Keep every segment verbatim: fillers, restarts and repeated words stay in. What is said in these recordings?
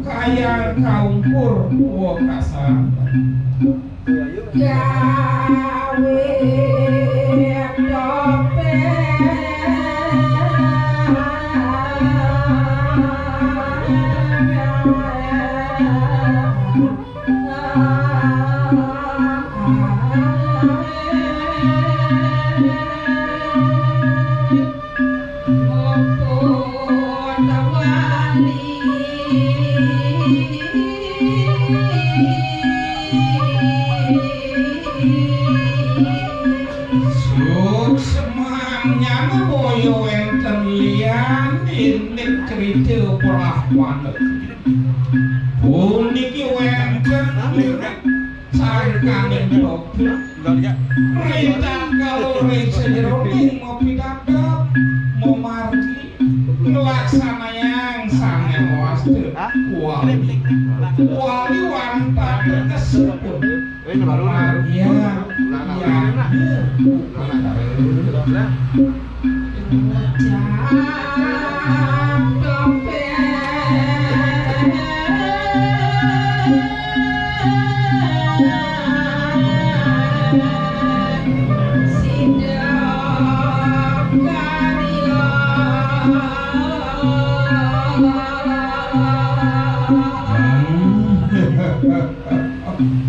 kayang kaungkur wekasan. Gawé topéng. Suksman nyana boya wénten lian indik crita Brahmana. Puniki wénten sangkaning topéng. Ritatkala ring sajeroning mapidabdab, mamargi, nglaksanayang sané mawasta wali. Wali wantah kesepun. Mamargiang yadnya upakara.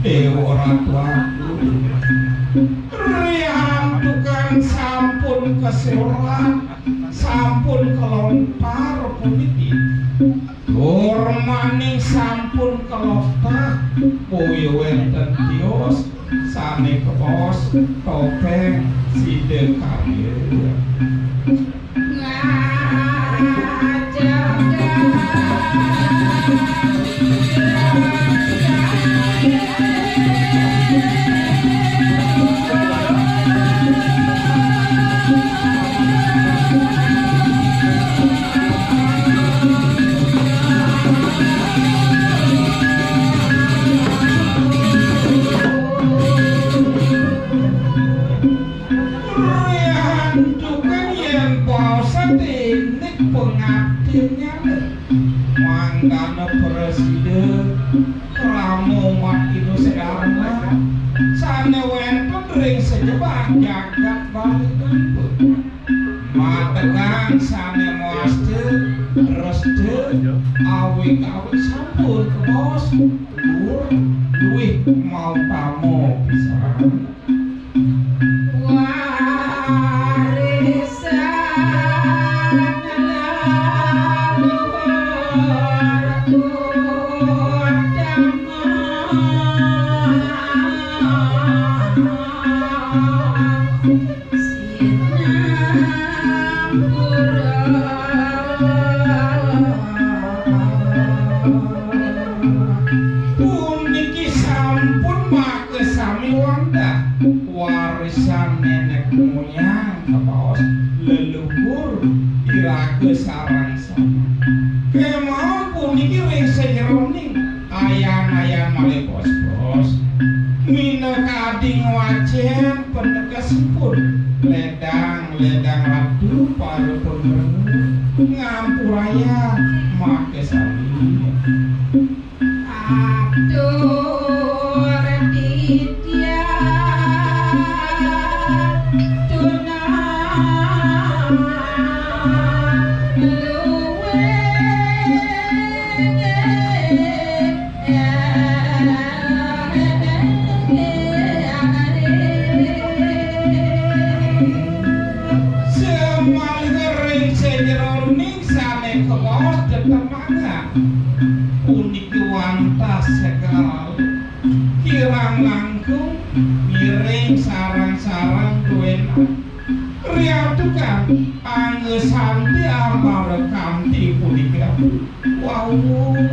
Déwa Ratu Agung. Riantukan sampun kasorat, sampun kalontar puniki. Tur malih sampun kaloktah, boya wénten tios sané kabaos topéng sida karya. Riantukan yén baosan indik pangabdinnyané, mangdana prasida krama umat Hindu sadharma sané wénten ring sajebag jagat Bali. Mategang sané mawasta resta awig-awig sampun kabaos luhur luwih mautama pisan. Warisan leluhur utama. Puniki sampun makasami wantah warisan nenek moyang kabaos leluhur iraga sareng Kémaon puniki ring sajeroning ayan-ayan malih bos-bos. Minakadi ngwacén panegesipun, ledang-ledang ratu para pangréna ngampurayang makasami. Atur titiang tunang luwih. Samalih ring sajeroning sané kabaos tetemangan. Puniki wantah sekali kirang langkung ngiring sareng-sareng duéna. Riantukan angga santi ambara kanti punika. Wau,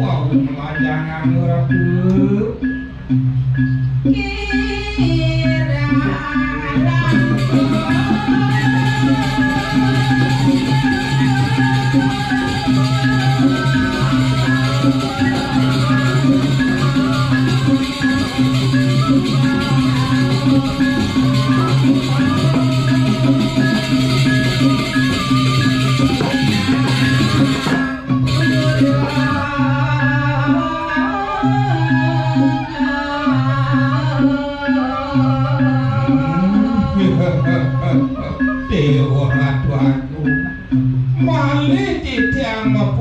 wau, melajangan ora kula. Kirang langkung.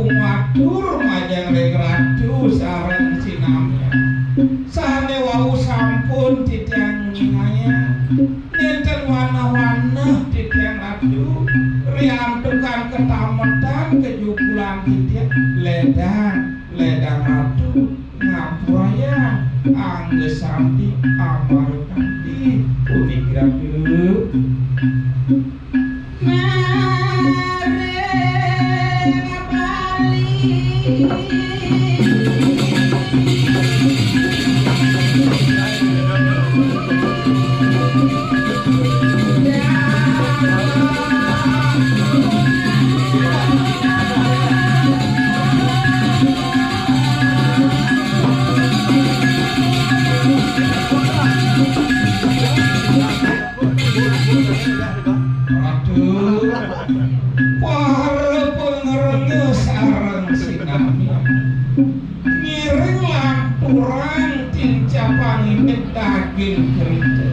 Matur majeng ring Ratu sareng sinamian. Sane wau sampun titiang nyinayang. Nenten wanah-wanah titiang Ratu, riantukan ketametan kejukulan titiang, ledang, ledang Ratu, ngampurayang, angga sami, amara kanti, puniki Ratu. Ratu, para pangrengga sareng sinami. Ngiring lanturang tincapang indik daging kerita.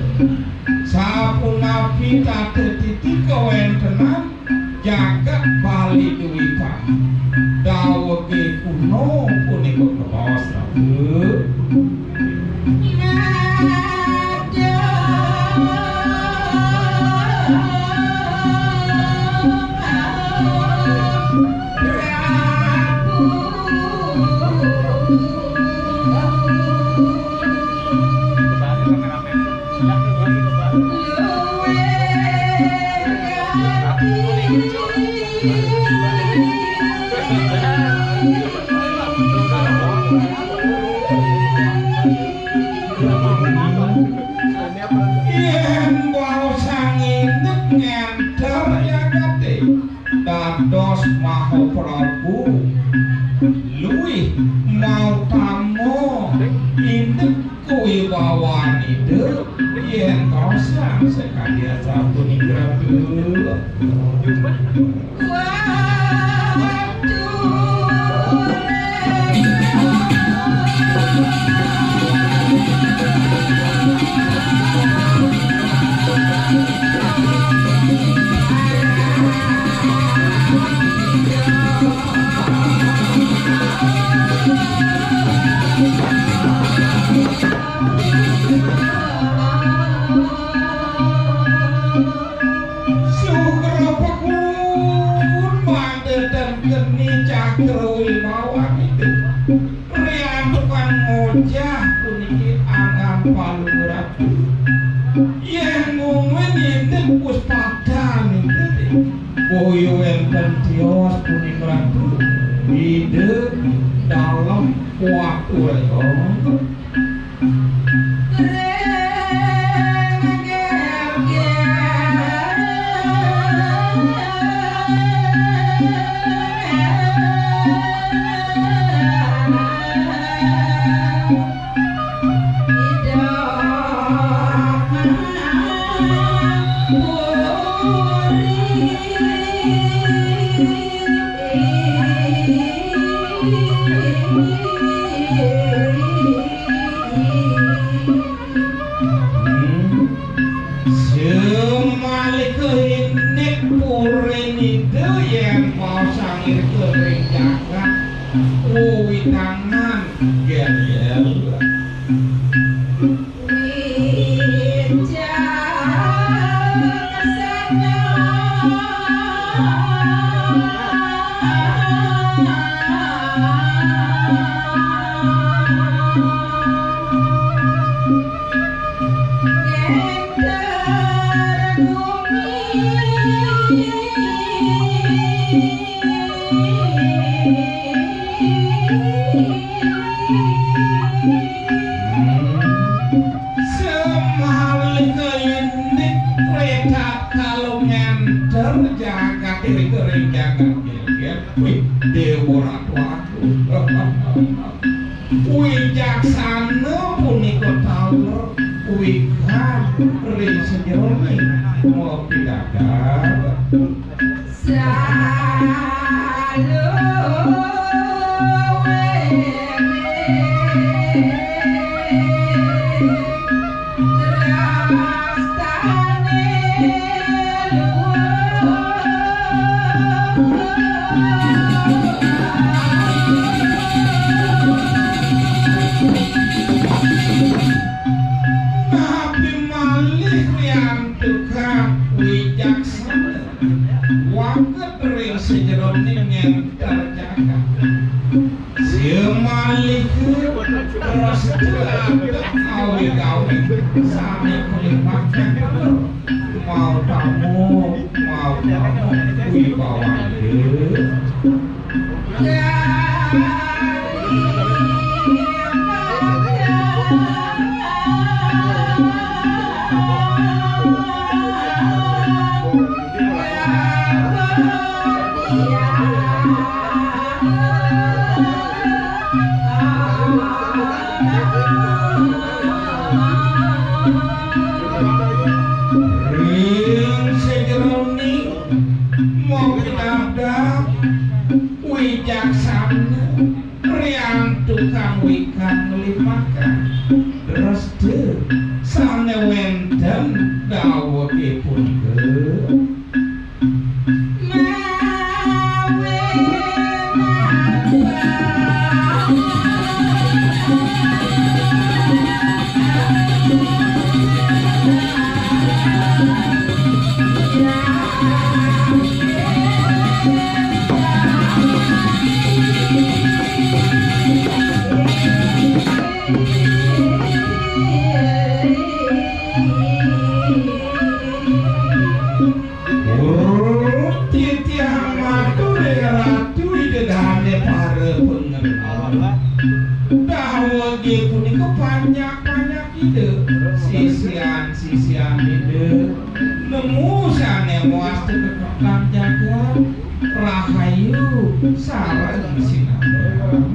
Sapunapi tata titi kawentenan jagat Bali Dwipa. Dawege kuno punika kabaos raga. Yen baosang indik ngenter jagate, dados Mahaprabu luih mautama indik kawibawan Ida, yen kaosang sakadi asapunika. Sugra pakulun mangda ten geni cakra wibawan Ida. Riantukan ngojah puniki angan Palungguh Ratu. Yen mungguing indik puspadan Ida, boya wenten tios punika Ratu. Ida dalem kuat urega. Hmm. Samalika indik purin Ida yen maosang irika ring jagat wewidangan gel-gel. Samalika indik ritatkala ngenter jagat irika ring jagat gel-gel. Wih, Dewa Ratu Agung. Wicaksana punika taler wikan ring sajeroning mapidadan. Simalih terus awi-awi sami kulimakan mau tamu, mau tamu, wibawan. Ring sajeroning mung pinadang wicaksana, riantukan wikan nglimakan dresta sané wénten dawuhé punika. Titiang matur ring Ratu Ida Dané para pangrena. Dawuhé punika panjak-panjak Ida, sisian-sisian Ida, nemu sané mawasta kekekan jagat, rahayu sareng sinambaran.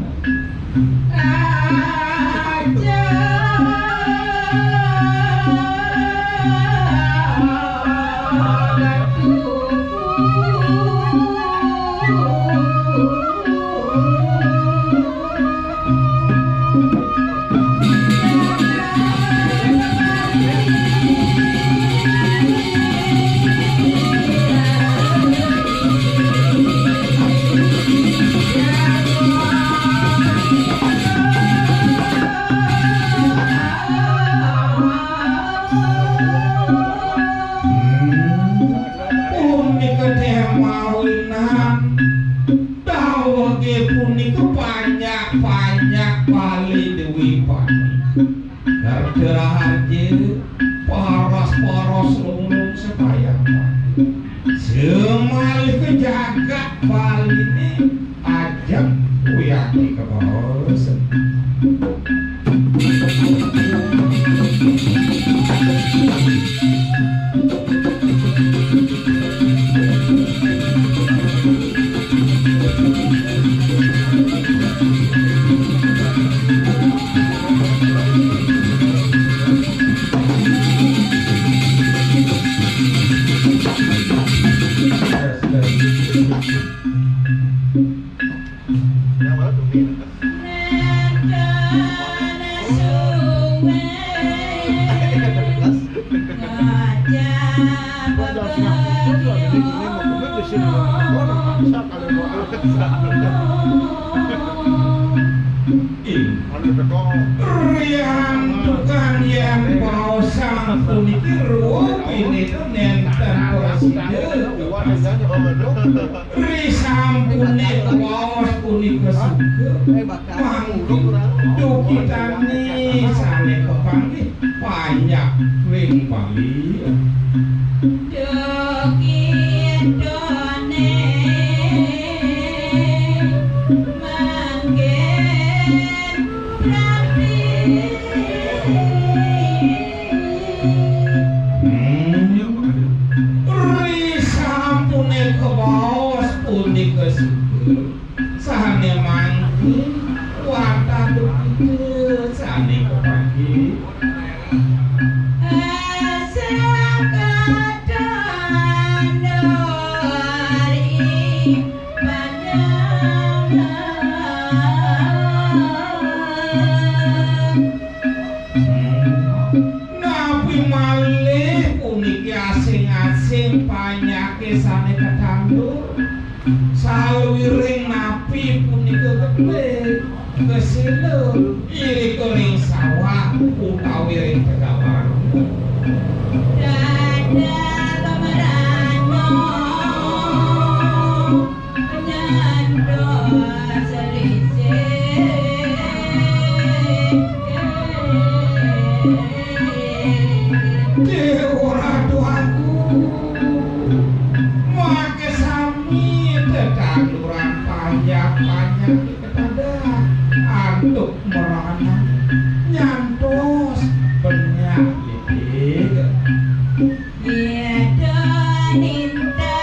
Punika téh mawinan dawuhé punika panjak-panjak Bali Dwi Pani. Kerta raharja, paras-paras lunglung setayang mati. Samalih ka jagat Baliné ajeg wiakti kabaos. Riantukan yén baosang puniki rupa pineta nénten prasida. Risampuné kabaos punika suka, mangkin dukitané sané kapanggih panjak ring Bali. Dukitané mangkin rapi. Hmm. Risampuné kabaos punika suka, sané mangkin wantah dukita sané kapanggih. Asa katandur ing Napi malih puniki asing-asing panjaké sané katandur? Saluiring napi punika getih, gesila, irika ring sawah utawi ring tegalan. Dadah kamarana. Nyandra sari Luk merana nyantos banyak lidik. Ida nitah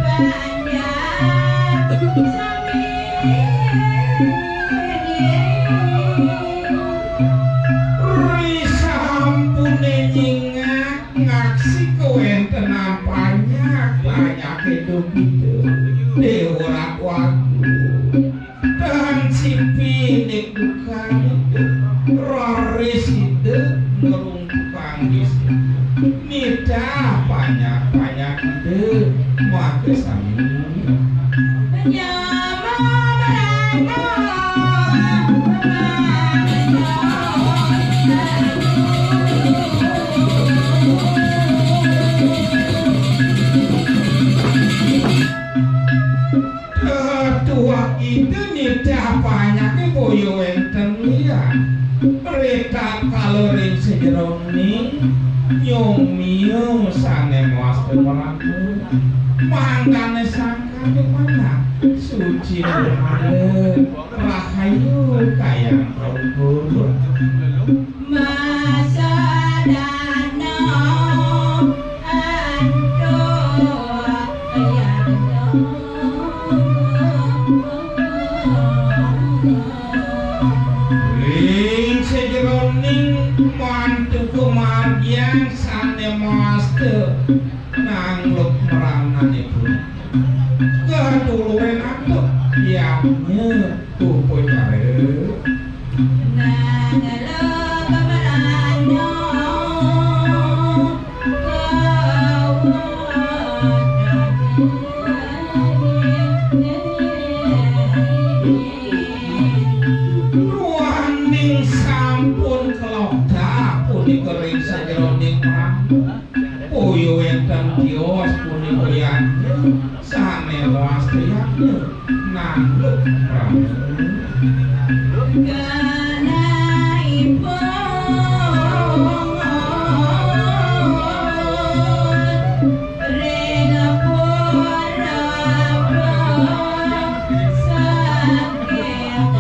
panjak sami. Risampune nyingak ngaksi kawentenan panjak, panjake duh Ida Dewa Ratu Agung. Tan sipining dukan itu, raris Ida ngrung tukang bisnis. Nitah panjak-panjak Ida maka sami. Tuah Ida nitah panyake boya wenten liyan. Ritatkala ring sajeroning nyong-miyong sane mawasta merana, mangdane sangkane manah, suci nirmala, rahayu kayang kaukur. Masadana antuk yadnya. Ring sajeroning mantu kamargiang sane mawasta nangluk meranane punika. Katuluren antuk yadnya upacara. Duaning sampun kelokdah punika ring sajeroning prambu. Boya wenten tios punika yadnya, sane mawasta yadnya nangluk prambu. Ganahipun ring purba saking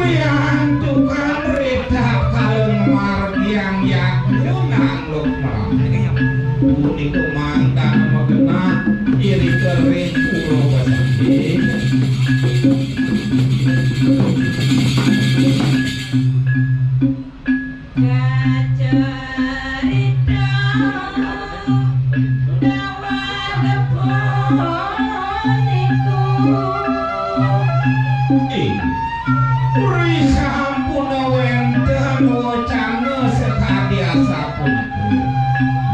Riantukan ritatkala ngamargiang yadnya nangluk merana. Punika mangdane magenah irika ring pura Besakih. Kacarita dawet punika. Ing, risampun wenten wacana sakadi asapunika.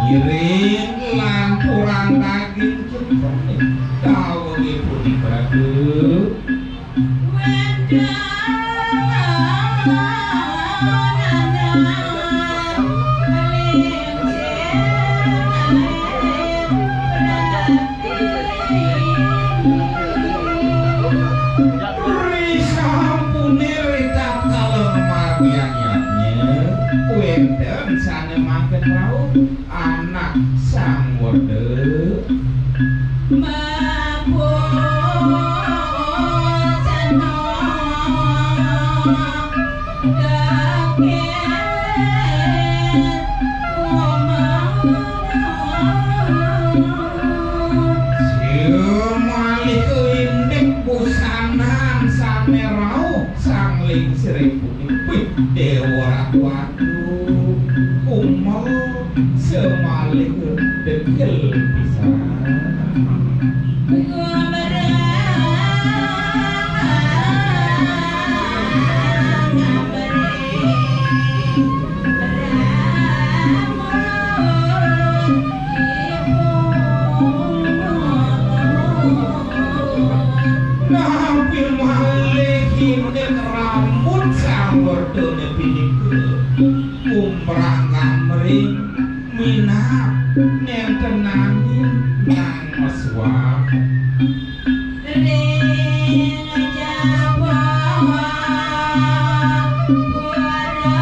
Ngiring lan kurang daging cempreng. Dawuhe punika, Ratu. Risampune ritatkala ngamargiang yadnya, wenten sane mangken rauh. Anak Sang Werda. Mabusana daging umar. Sia malih indik busanan sane rauh sang lingsir punika. Wih, Dewa Ratu Agung, kumel. Samalih degel pisan. Napi malih indik rambut Sang Werdane pinika? Umrah ngamring minab nentenaning nang mesuak. Ring jaba pura nyata.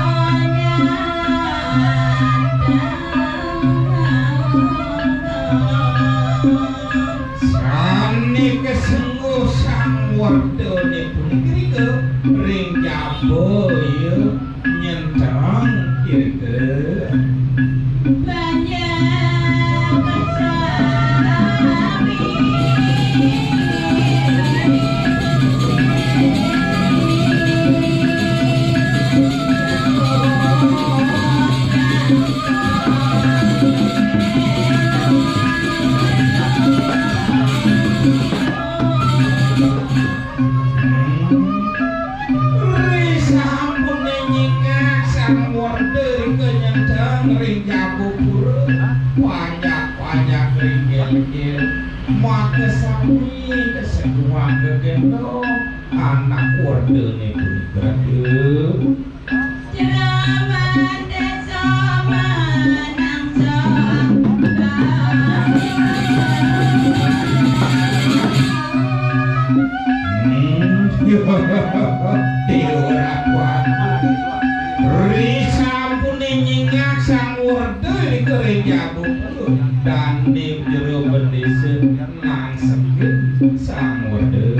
Banyak ringgil-ringgil, maka sami keseduhan gegendong anak werdene punika. Jero bendesa menang sembah. Hmm. Dewa Rakuan. Risampune nyingak sang werde ring jabu. Dane jero bendesa nangsekin sang werde.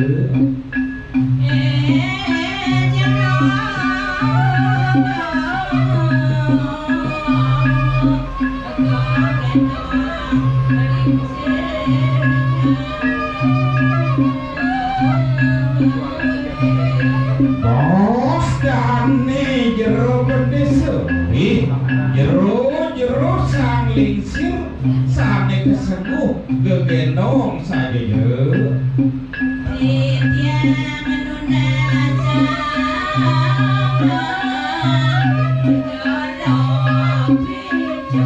Bos dane jero bendesa. Ih, jero, jero sang lingsir sane keseduh gegendong saja jero. Titiang nunas sembah jero picu.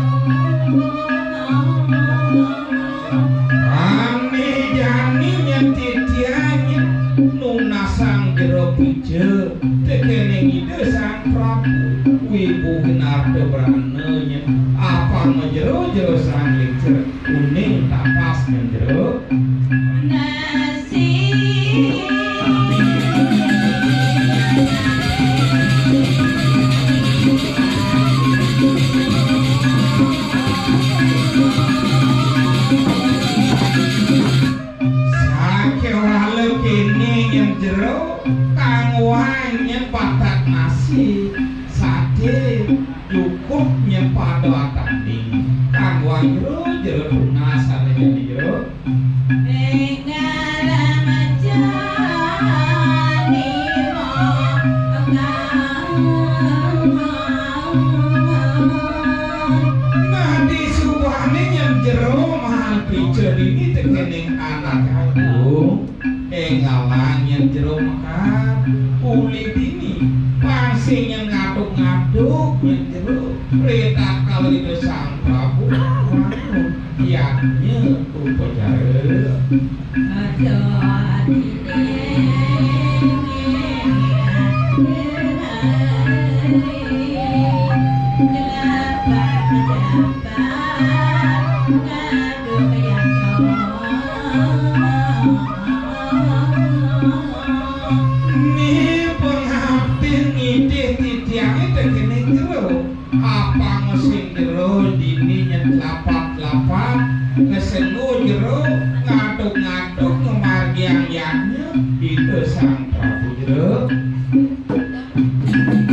Ane jani nyen titiang nyen nunasang jero picu tekening Ida Sang Prabu. Wibu genarta brana nyen apang jero-jero sang lingsir. Uning tapas nyen jero. Nasi. Sakewala kene nyen jero, kang wang nyen patak nasi, sate, cukup nyen pada atanding, kang wang jero, jero tunas ane jani jero. Enggal majani mongkang. Nah, disubane nyen jero mahal pica dini tekening anak agung. Enggalang nyen jero mekar, uli dini, pang sing nyen ngaduk-ngaduk nyen jero, ritatkala Ida Sang Prabu wangun yadnya upacara. Ada dini, kelapa pejabat, ngaduk yadnya. Ni pengabdin ngidih titiange tekening jero. Apang sing jero dini nyen lapat-lapat, ngesengo jero, ngaduk-ngaduk, ngemargiang yadnya, Ida Sang Prabu jero. Anak lingsir.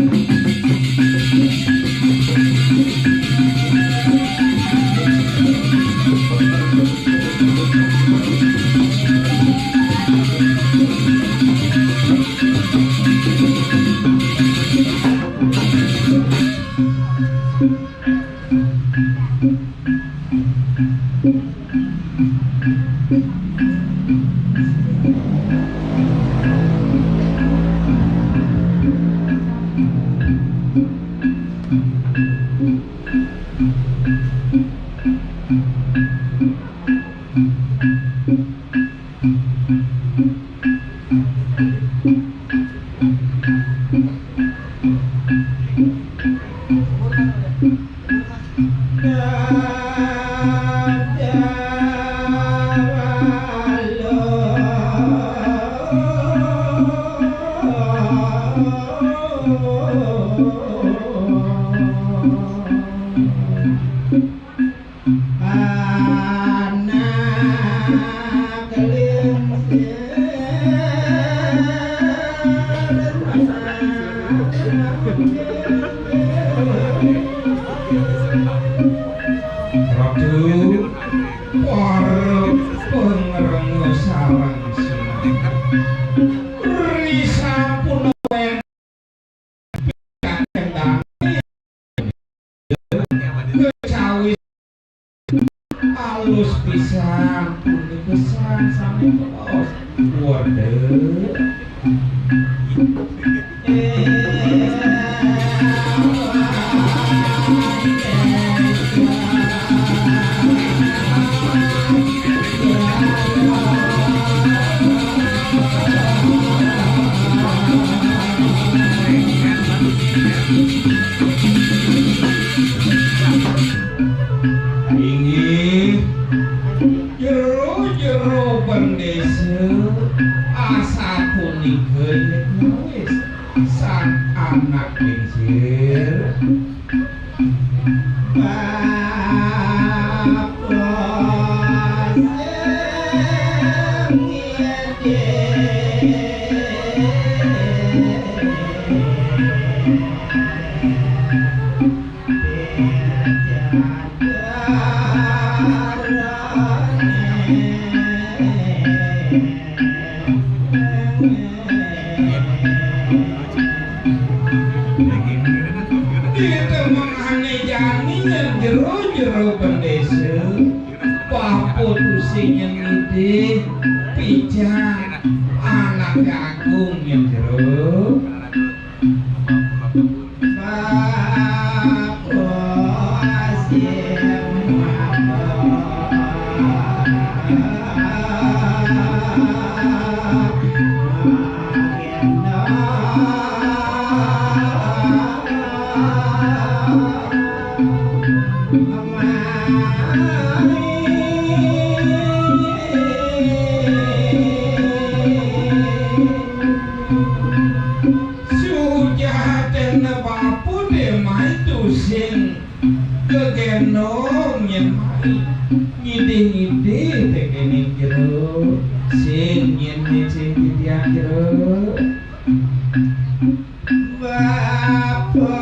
Ratu, para pangrengga sareng sinah. Risampun kecawi alus pisan punika sang sami kaos. Waduh. Asapunika nyawis sang anak lingsir. Bapa sing Ditemengane jani nyang jero-jero bendesa, paputusi nyang idih, pican anak agung nyang jero. Sujatine bapa dé mai tusing gegendong nyén mai. Ngidih-ngidih tekening jero, sing nyén sing titiang jero. Bapa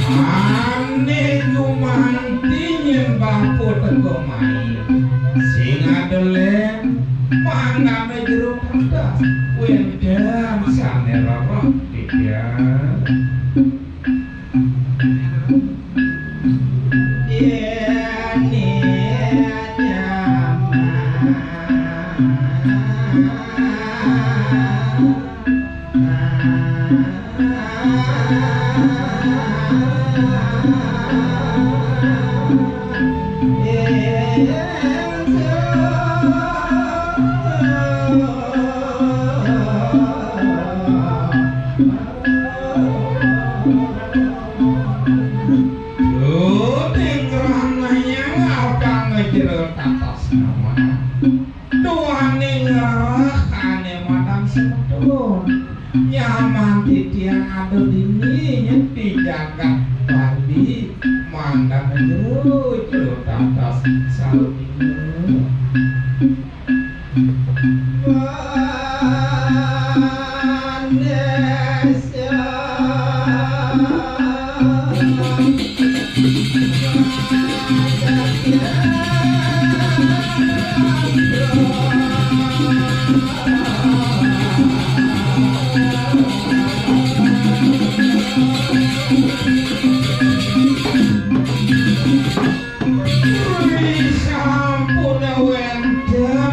Ané gumanti nyén bapa teka mai. Sing ada lén, mangdané jero tatas. Wénten sané rereh titiang. Yéné nyama. Duh, ning ranah nyang apang jero tatas nama. Duaning ngrereh ané madan semeton. Nyaman titiang ada dini nyén di jagat Bali, mandang jero, jero tatas saudina. Sampun wénten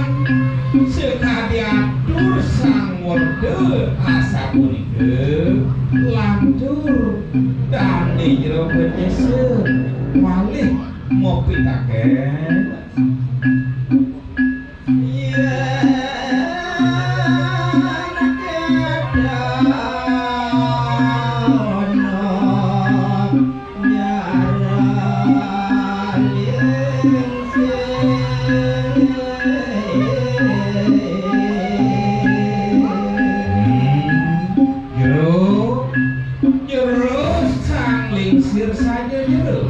sakadi atur Sang Werda asapunika, lantur dané jero bendesa malih mapitaken. Jero, jero sang lingsir saja jero.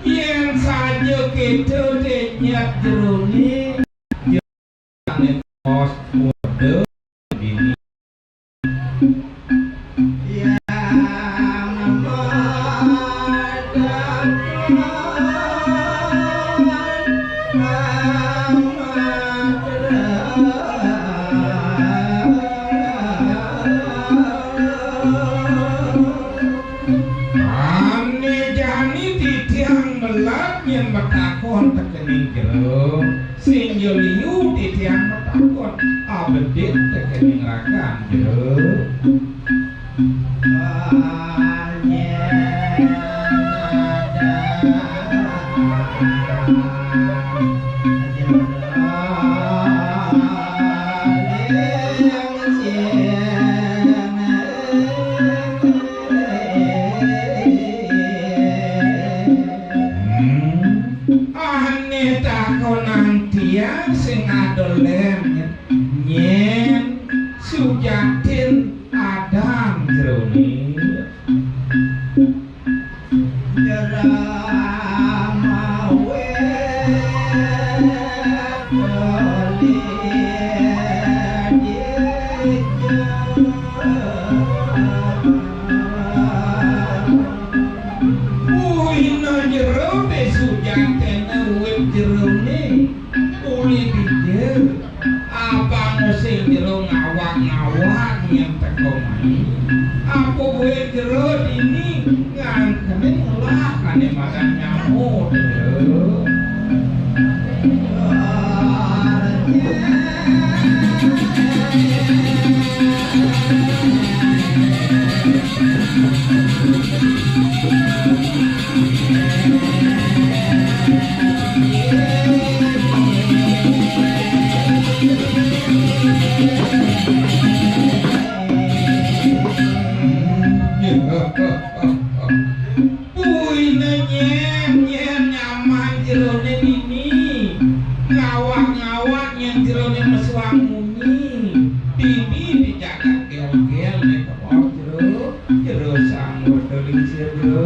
Yén saja kéto dé nyat jeroné, jero ngantos murda dini. Ané jani titiang melat yén matakon tekening jero, sing ja liu titiang matakon, abedit tekening rakan jero. Lakonan tiang sing adolen nyén sujatin adan jeroné. Buina jero té sujaténé wit jeroné uli dija. Apang sing jero ngawag-ngawag nyén teka mai. Apa buin jero dini ngangkene ngelah ané madan nyamuk jero. Buina nyén, nyén nyaman jeroné dini. Ngawag-ngawag nyén jeroné mesuang munyi. Dini di jagat Gélgél né kebon jero, jero sang murda lingsir jero.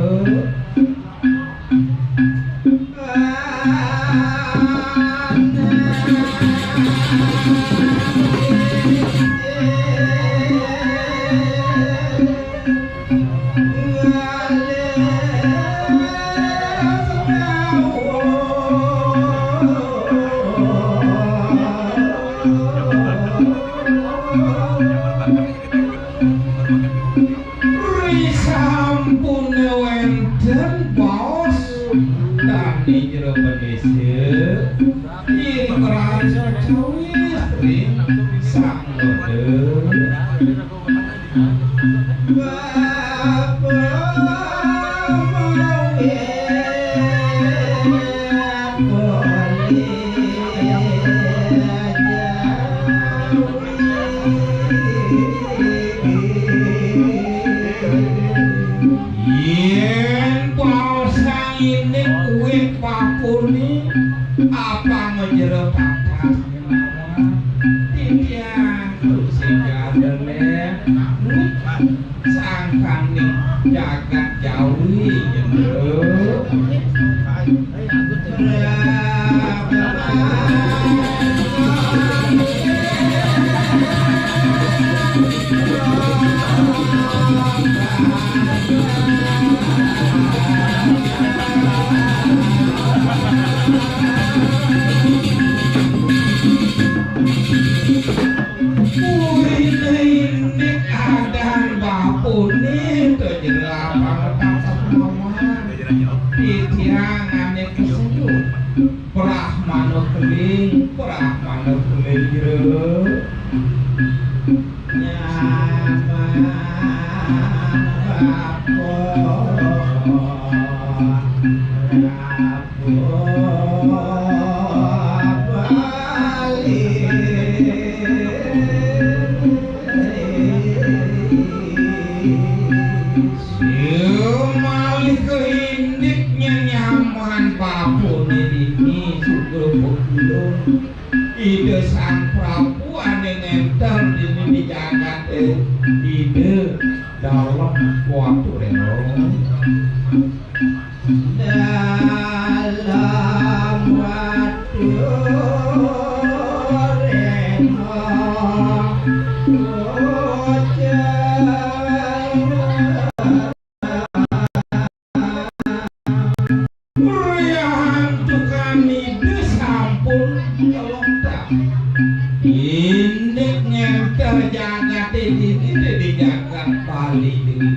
Risampun wénten baos dané jero Bendésa, ing raos cawis ring Sang Loda. Yén baosang indik wit papuné, apang jero tatas ngenawan. Titiang tusing jadene, sangkaning jagat Jawi jero. Kuwi indik adan bapune to jero abang. Titiang ane kesebut Brahmana Keling, Brahmana Keling jero. Nyaman bapa. Malih keindik nyaman bapune dini sugro pepulung. Ida Sang Prabu ane nenter dini di jagate, Ida Dalem Watu Reno. Dalem Watu Reno. Riantukan Ida sampun ngelontar. Indik ngenter jagate dini di jagat Bali dewi.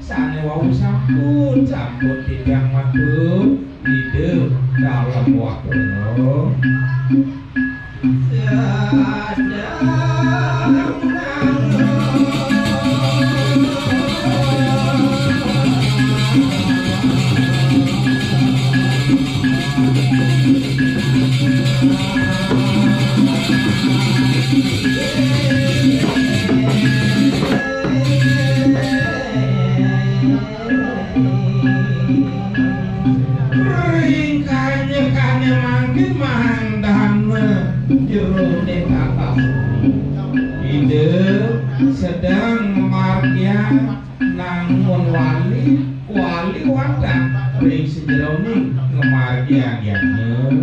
Sane wau sampun, sampun titiang matur, Ida Dalem Watu Reno. Ring kanyekane mangkin jerone tatas. Ida sedeng margiang namun wali, wali wadah ring sajeroning ngamargiang yadnya.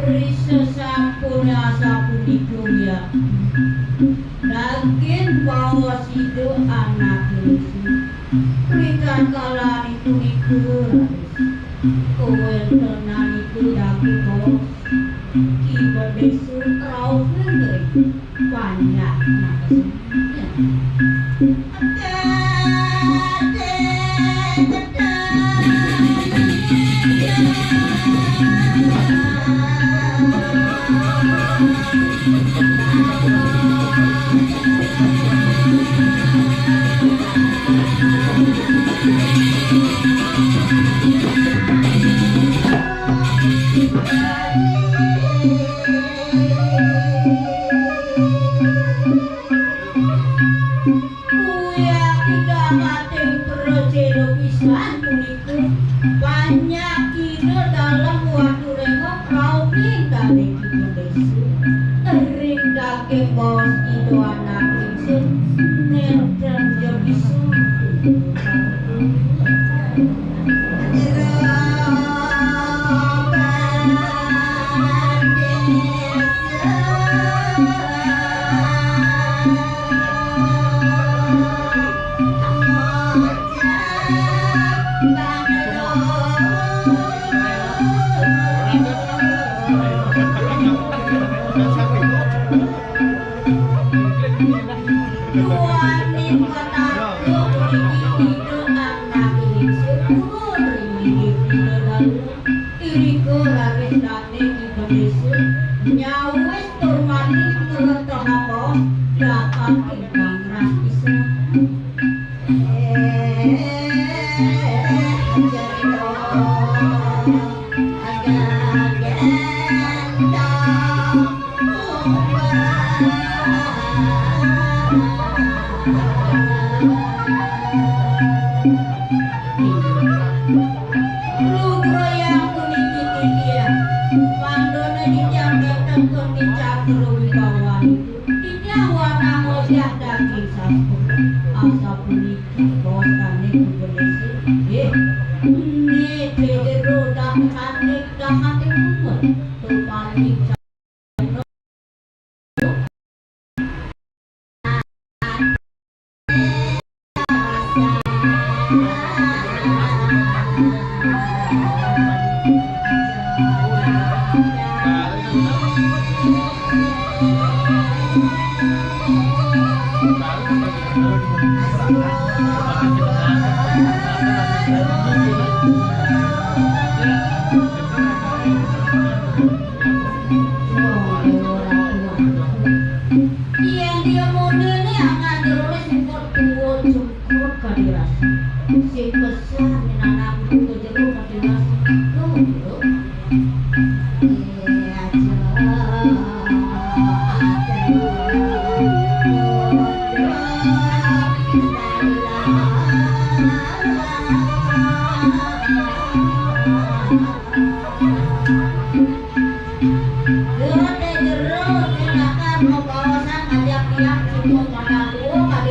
Ri sasampune asapunika wiakti, daging baos Ida Anaké Resi. Ritatkalaning punika, raris kawentenanipun daging baos Ki Bendesa rauh ring panjak. Kuwi akidah kating prajela pisan punika, panjak Ida Dalem Watu Rengok rauhing daling Ida Desu. Ring daging baos Ida Anak Ingsun, nenten ja bisa. Duaning katakluk niki Ida Anak Ingsun turun ring linggih Ida Dalem. Irika raris dané Ida Désa nyawis tur mati ngretohang baos dapat ingkang ras pisan. Lugrayang puniki titiang, pandone titiang dateng kenging cakra wibawan. Titiang wanang wajah daging sastra. Asapuniki baos dané Ida Désa. Nggih. Nggih, jero dahating, dahating umur. Tupaning Yén dia muni né angan jero sing tuwa jungkur kadirasa. Sing pesan minanam ka jero kadirasa. Tuh, jero. Jero, jero, tindakan pembawasan ngajak tiang cukup menakutkan.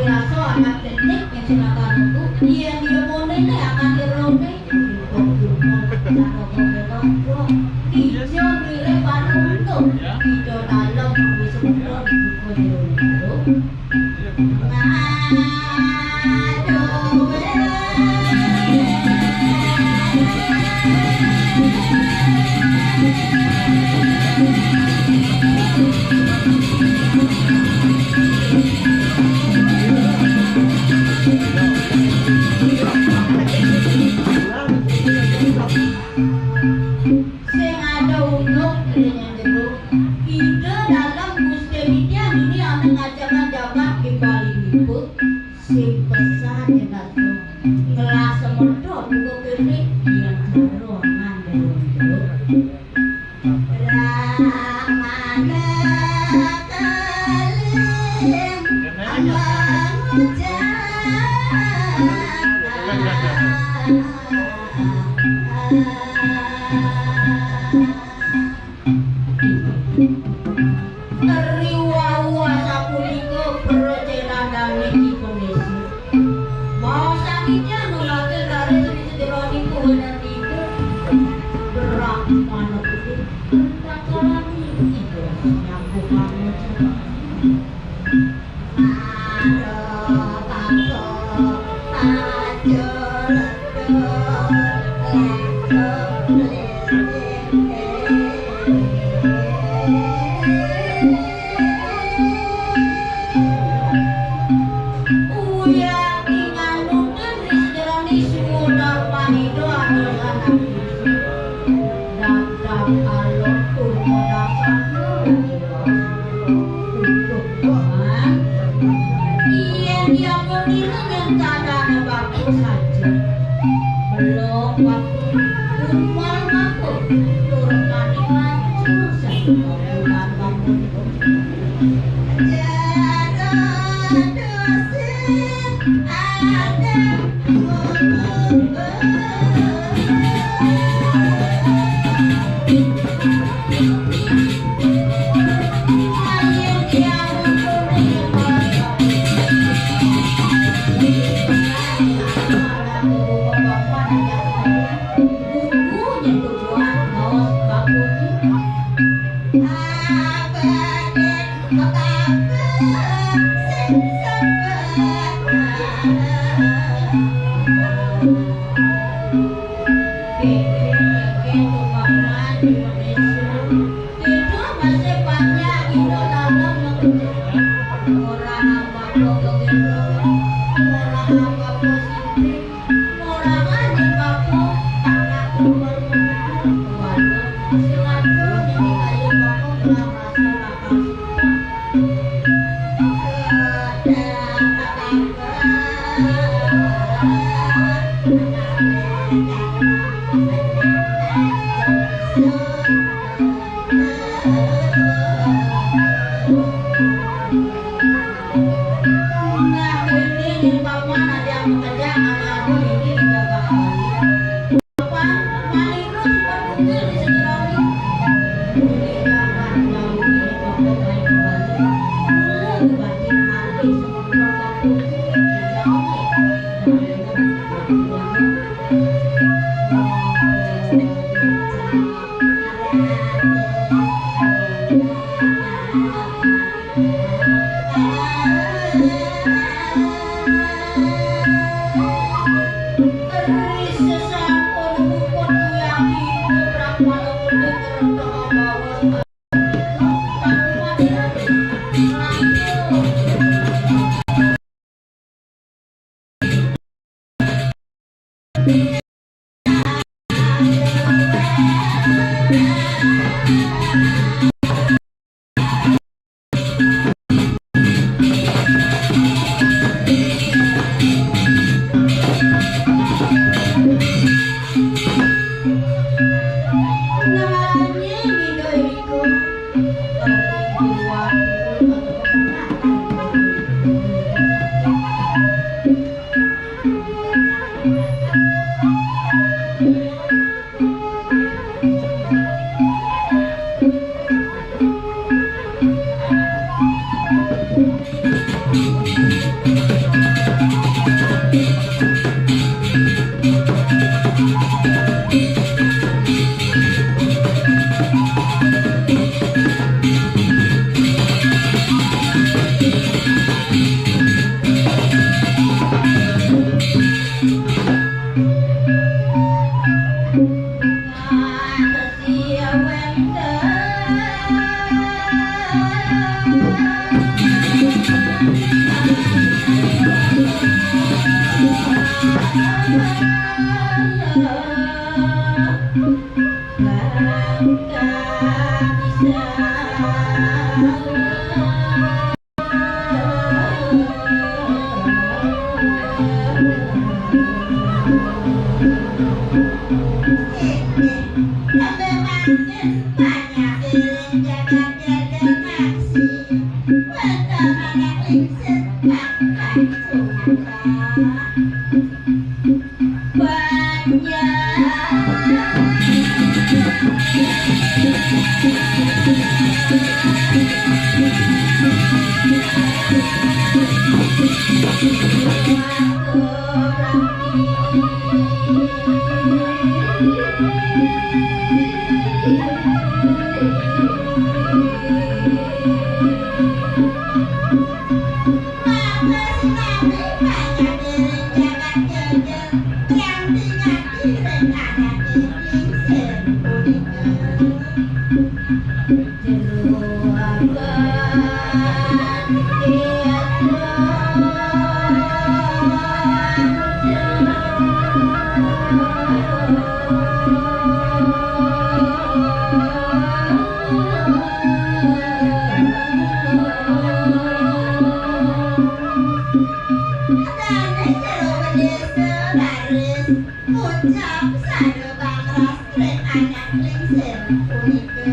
Ida Dalem Gusti Widya niki ana ngajakan jagat di Bali niku. Sing pesan yen dateng ngelas semedot buka kene yen durung ngandel. Riwau asapunika pracénandane Ki Pangestu. Maosakipun mangke raris ri sejeroning kuwenan niku. Brahmana putih, Brahmana putih, nyambung mangucap. Daftar alon tur modal satu. Uduh, Tuhan. Yen diampun diri yen keadaane bagus saja. Belum waktu kumpul mampu tur manik-manik susah bulan waktu. Jaga dosa. Ucap sané pangras ring anak lingsir punika.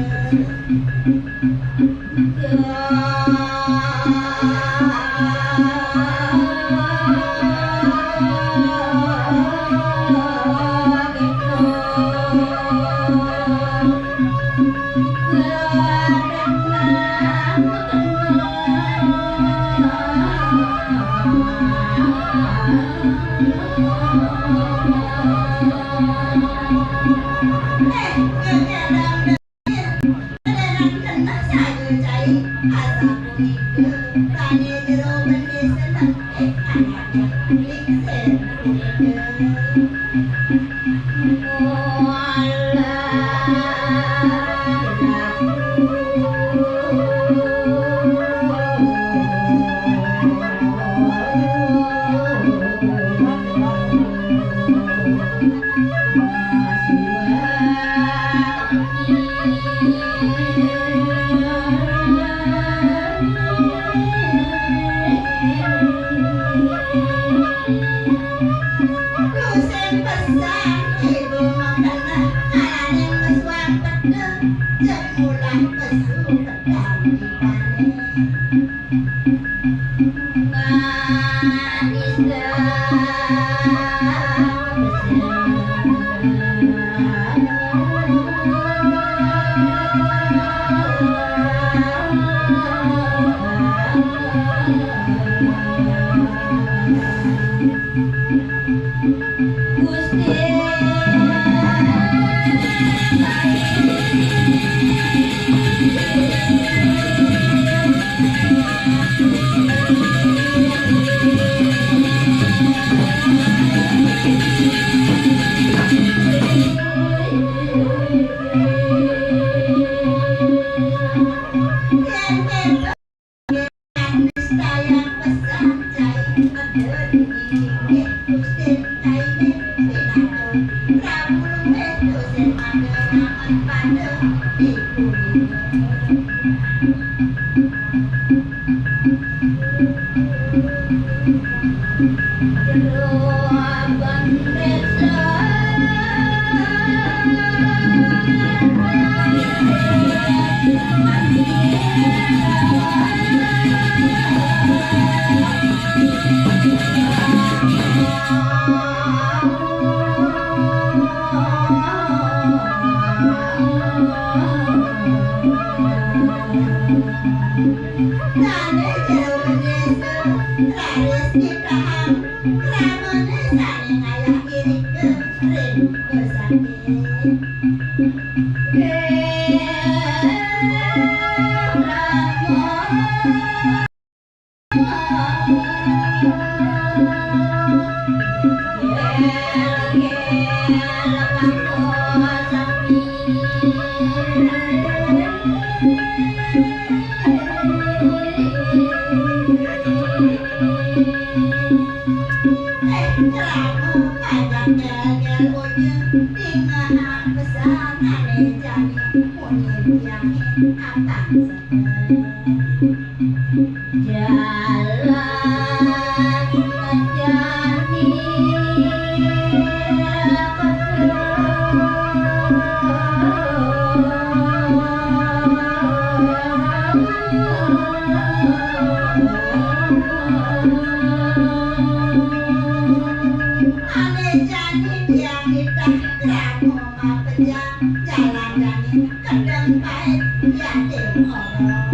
Sing pesan ibu mengkena, ananing mesuang pedhe, jeg mulah pesu pedang dipane. Manis pesan. Jalan jani ane jani dia nitah krama mapejang jalan jani kedeng pait yatim orok.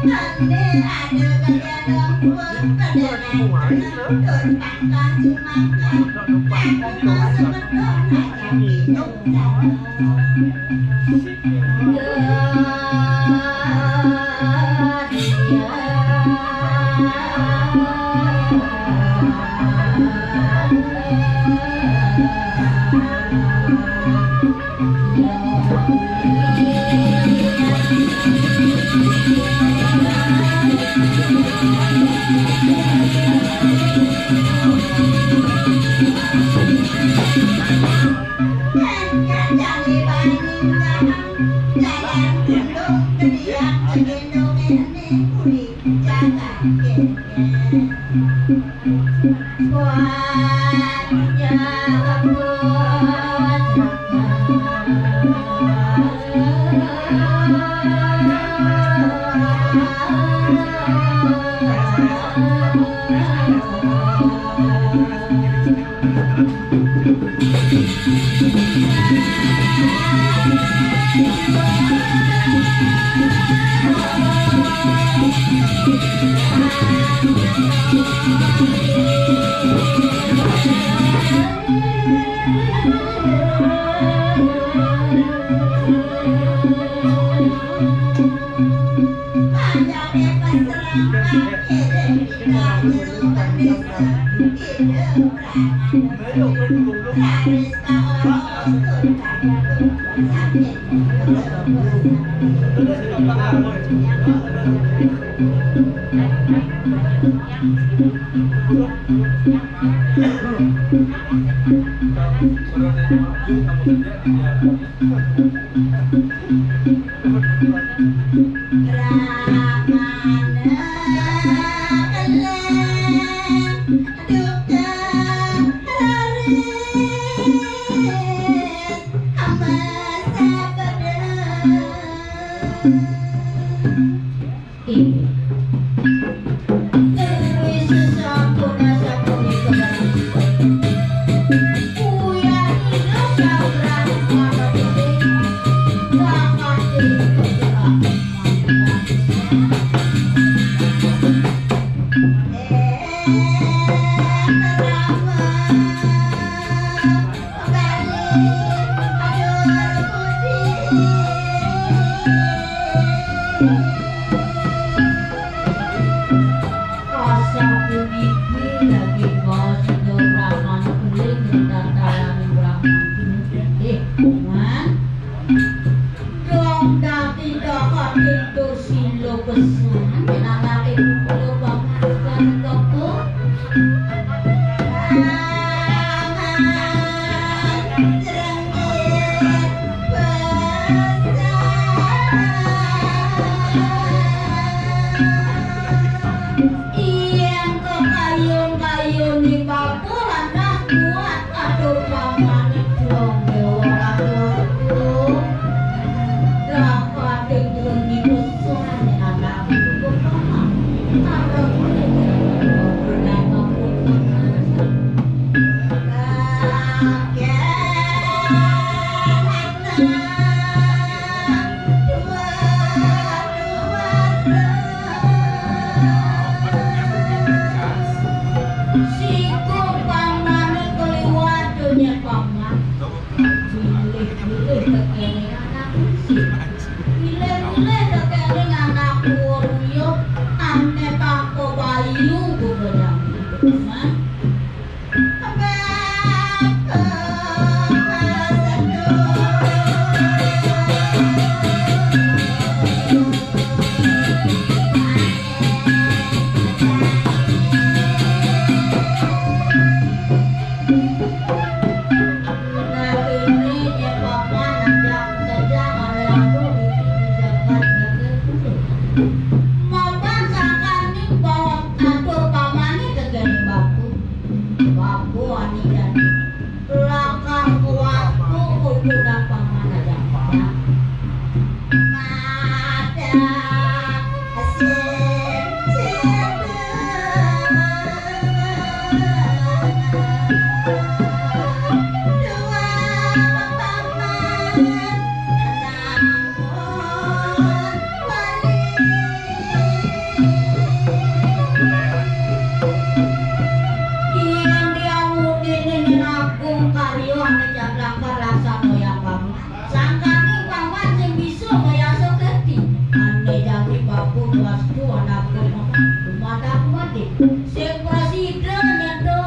Nah, ane ada kalian dong, pun pada nonton pangkal cuma kan. Aku mah semeton aja gitu. Yu buka jam. Nah, ini nyepapa najak saja ngalianku di jagat jagat. Mapan sangkaning bahwa atur pamani tegani bapu. Bapu ani jani. Lakar kuatku kudu dapat manajak. Mata sing sing dua paman. Yen dia mudine nyenagung karya ane jagrakar laksana yang paman. Sangkane paman sing bisa mayasa kerti. Ane jagi bapu wastu anake paman. Dumadak mati. Sing prasida nyata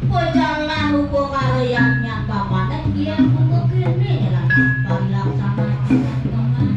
Pajalan upakara yang nyata panen, yen mengko kene lah parilaksanaan paman.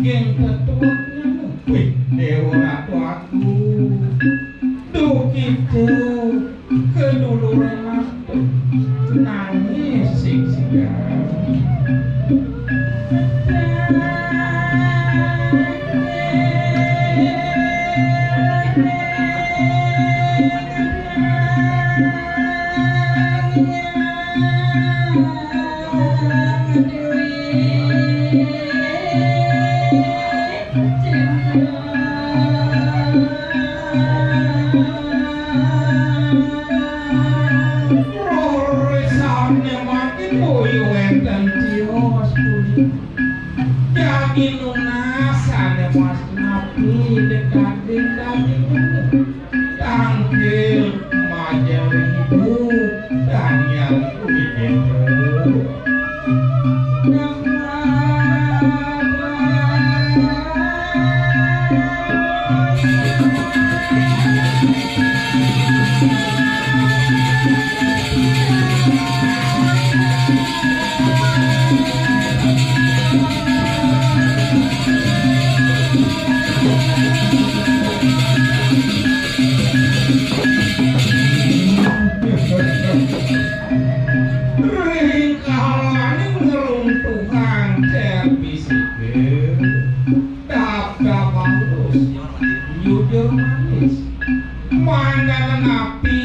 Ing tetuweknya, wih, Déwa Ratu Agung. Duh kita kedulure mantu nangis sing sigar. Roresane mangkin boyo wenten tios punika. Daging nunas sane mas napi dekading daging tangkil majeng ibu dan yang kuwi. Ring kalaning ngruntuhang cer bisike, dap-dap alus, nyujur manis. Mangdanan api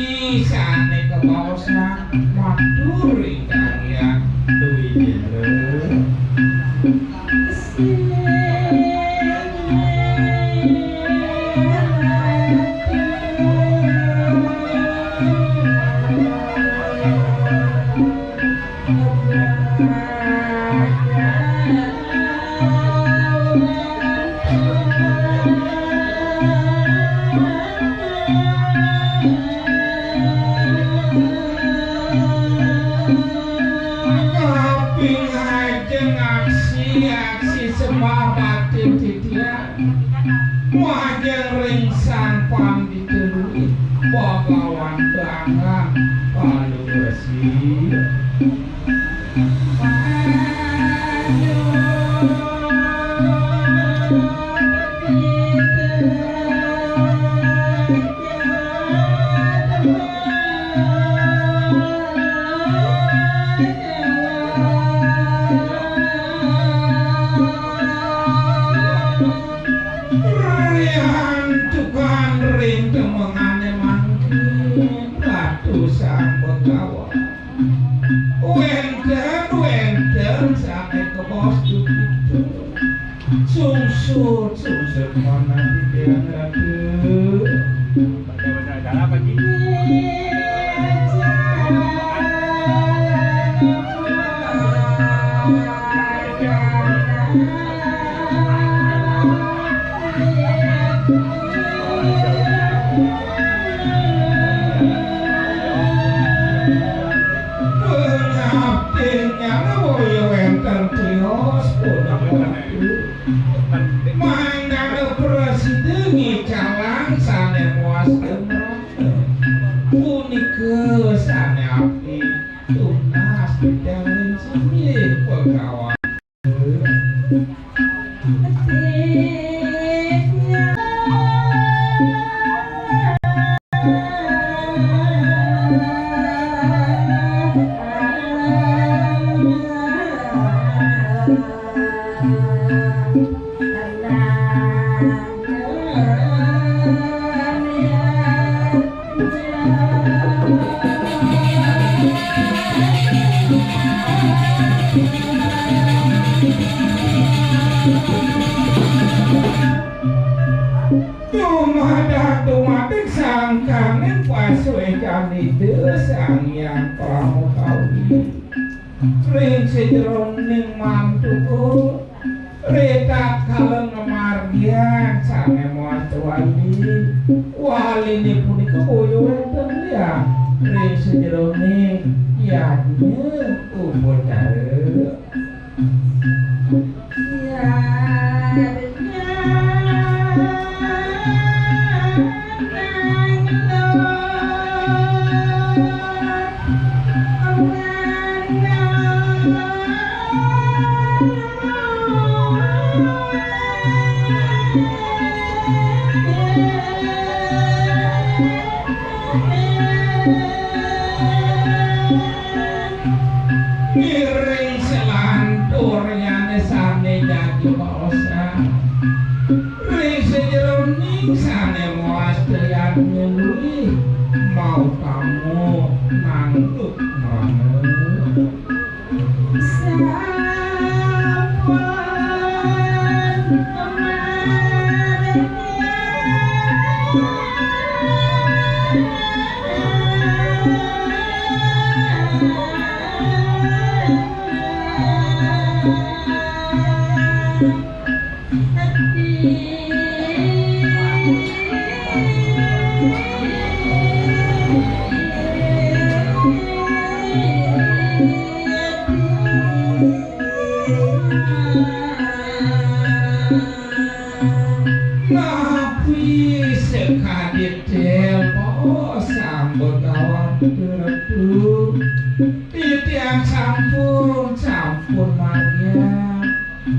sane kabaosan matur ring Kang Hyang Dwi Jendra. Kaping ajeng aksi, aksi sembah bakti titiang. Majeng ring Sang Pandita Luih, Bagawan Bangah Palu Resi. Riantukan ring temengane mangkin Ratu Sang Begawan. Wenten, wenten sane kebos dugi. Sungsut, sungsut manah titiang Ratu. Pengabdian boya wenten tios punapa. Mangdane prasida ngicalang sane muas gemrana. Punika sane abdi tunas titiang ring sami Begawan. Dumadak dumadik sangkaning pasuecan Ida Sang Hyang Parama Kawi. Ring sajeroning mantuka, ritatkala ngamargiang sane muat wali, waline punika boya wenten liang ring sajeroning yadnya upacara. Napi sekadi tembok sambut awan tertu. Titiang sampun, sampun margiang.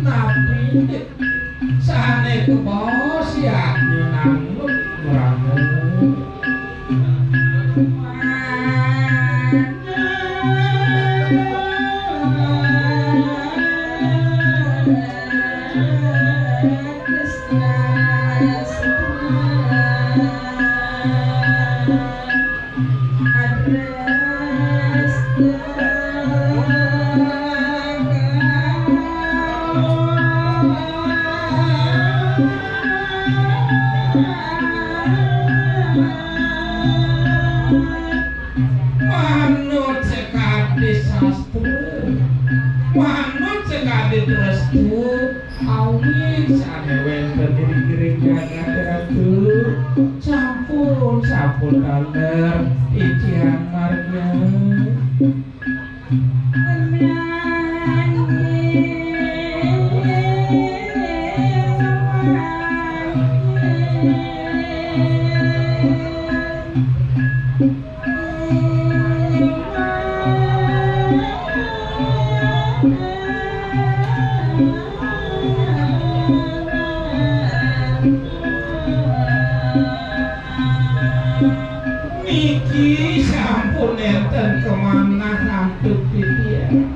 Napi sane kebaos yadnya nanggut merana. Manut sekadi sastra, manut sekadi restu, awit sane wenten ring, ring jagat ratu, sampun, sampun taler titiang margiang. Niki sampun nenten kamanah antuk titiang.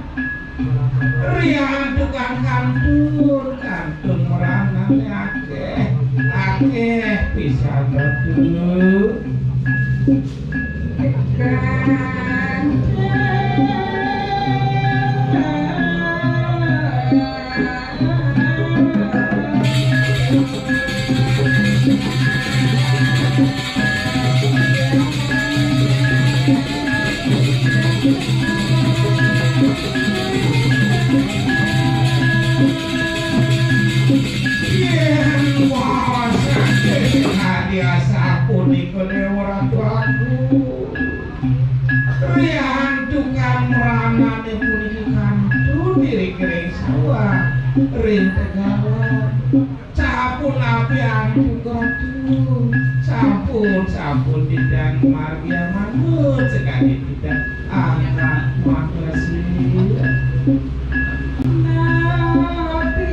Riantukan kantun, kantun meranane akeh, akeh pisan, Ratu. Yen wawasan dene hadiah sapunika, Dewa Ratu Agung. Riantukan mranane puniki kantun ring sawah ring Tegalan. Sapunapi antuk Ratu? Sampun, sampun titiang margiang manut sekadi titiang angkat makasih. Napi?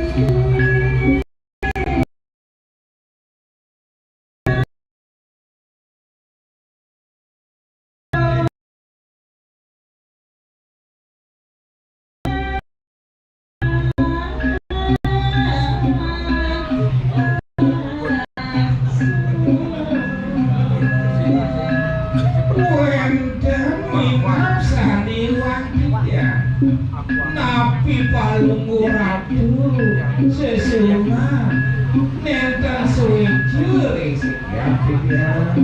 Wenten minab sandi wantita. Napi Palungguh Ratu sesuunan nenten sueca ring sikian titiang?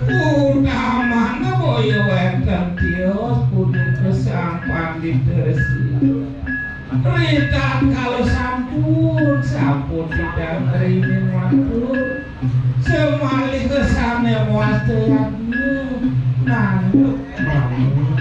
Utamana boya wenten tios punika Sang Pandita Resi. Ritatkala sampun, sampun titiang ngrinin matur, samaliha sane mawasta yadnya, nanduk mawon.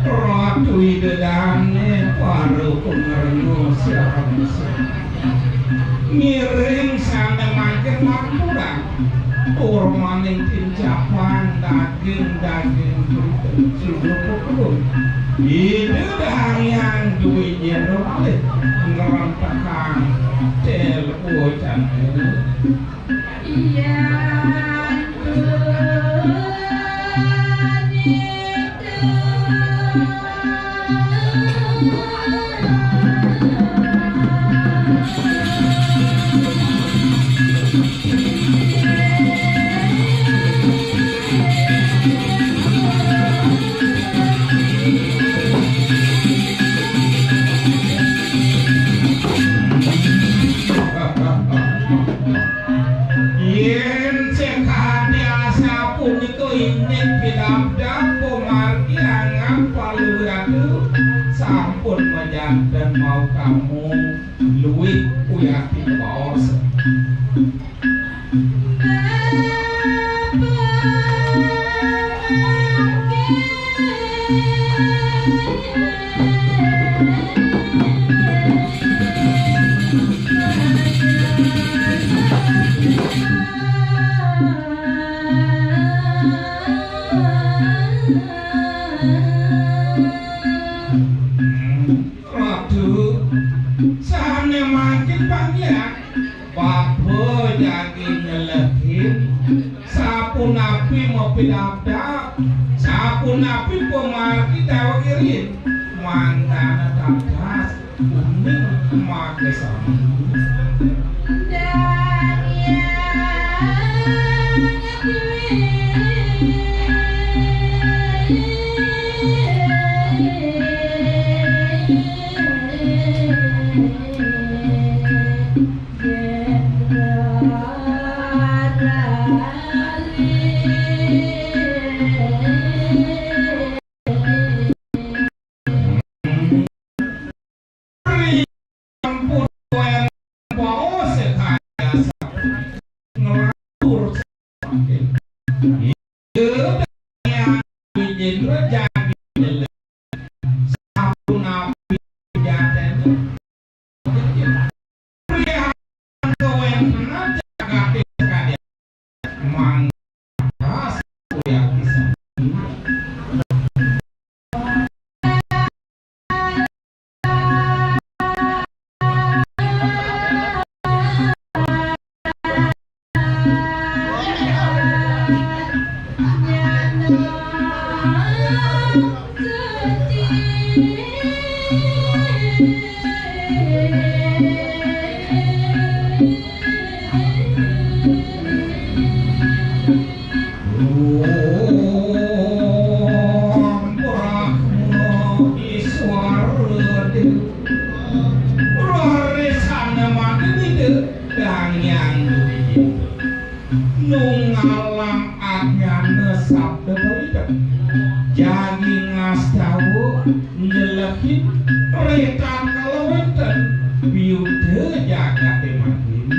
Ratu Ida Dané para pangrena sareng ngiring sané mangkin maturang. Tur maning tincapan daging-daging sudah pukul. Ida Dané duwé jero malih ngrentekang tel ucané. Yén sekadi asapunika indik pidabdab pamargi anggap paluwiratu, sampun majanten maukamu luwih uyati kabaos. Ratu, sané mangkin panggihan, bapa jagi nyelehin, sapunapi mapidabdab, sapunapi pamargi daweg irin, mangdana tatas uning makasami. Ampun, nglantur. Sampun napi jatene? Prihatin kawentenan jagate sakadi mangkas uyati sami. Brahma Iswara Dewa. Rarisane mangkin Ida Dang Hyang Dewi. Nunggalang ajnana sabda Bali. Jagi ngastawa nyelehin ritatkala wenten biuda jagate mangkin.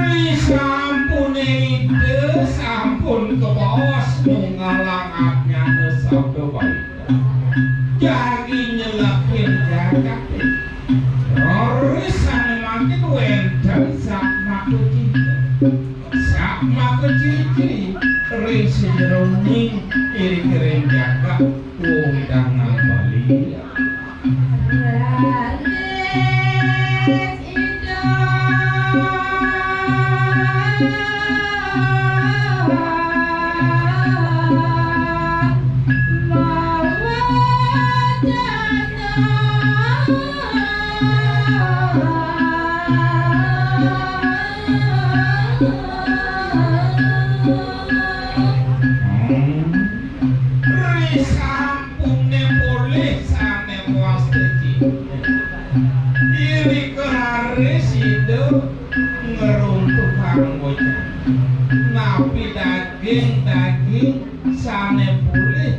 Risampune Ida sampun kabaos nunggalang ajnana sabda Bali. Jagi nyelehin jagate. Rarisane mangkin wenten sakmaka ciri. Sakmaka ciri-ciri ring sajeroning iring-iring jagat wewidangan Bali. Sané polih,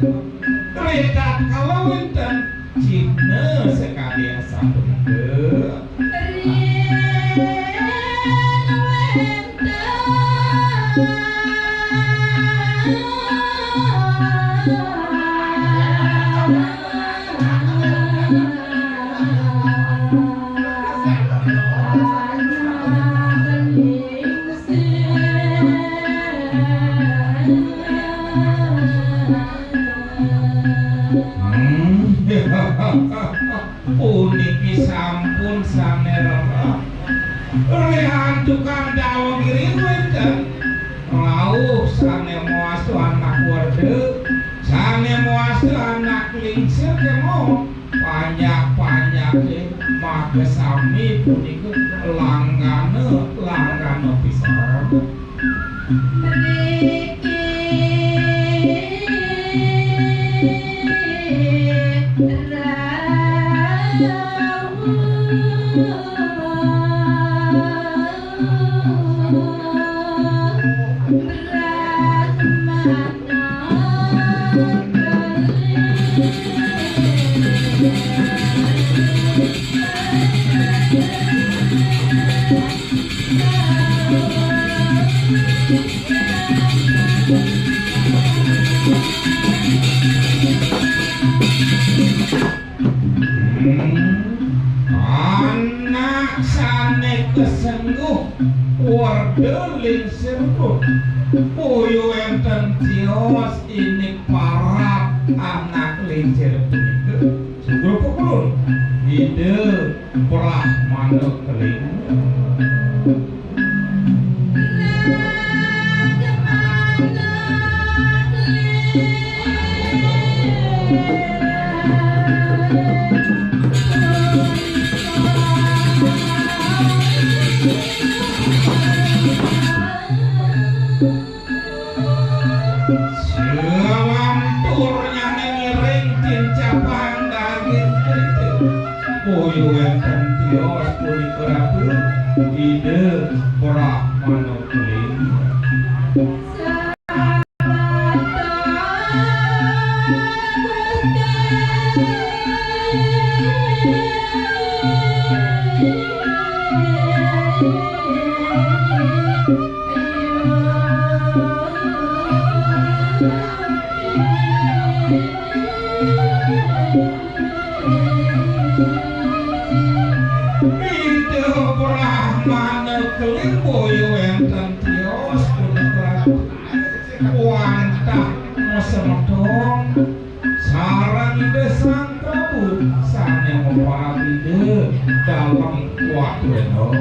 ritatkala wénten cihna sakadi asapunika. Hmm. Puniki sampun sané rereh. Riantukan daweg iri wénten rauh sané mawasta anak werda, sané mawasta anak lingsir kémaon. Panjak-panjaké makasami punika langgana, langgana pisan. Mriki rauh Brahmana. Hmm. Anak sané kasengguh werda lingsir pun. Boya wénten tios indik parab anak lingsir punika. Sugrup kulun Ida Brahmana Keling. Sawantur nyané ngiring tincapang daging kritik. Boya wénten tios punika Ratu Ida Brahmana Keling. Ida Brahmana Keling boya wénten tios punika wantah masemeton sareng Ida Sang Prabu sané maparab Ida Dalem Watuénong.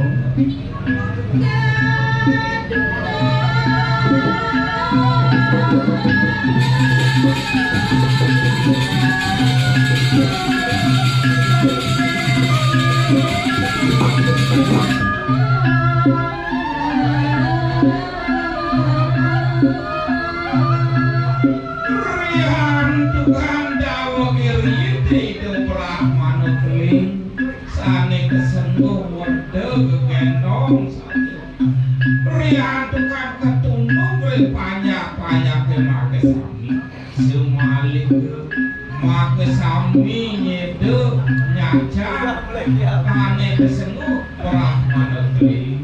Riantukan daweg iri Ida Brahmana Keling sané kasengguh werda gegendong saja. Riantukan katundung ring panjak-panjaké makasami. Sumalih makasami nyéda nyacang ané kasengguh Brahmana Keling.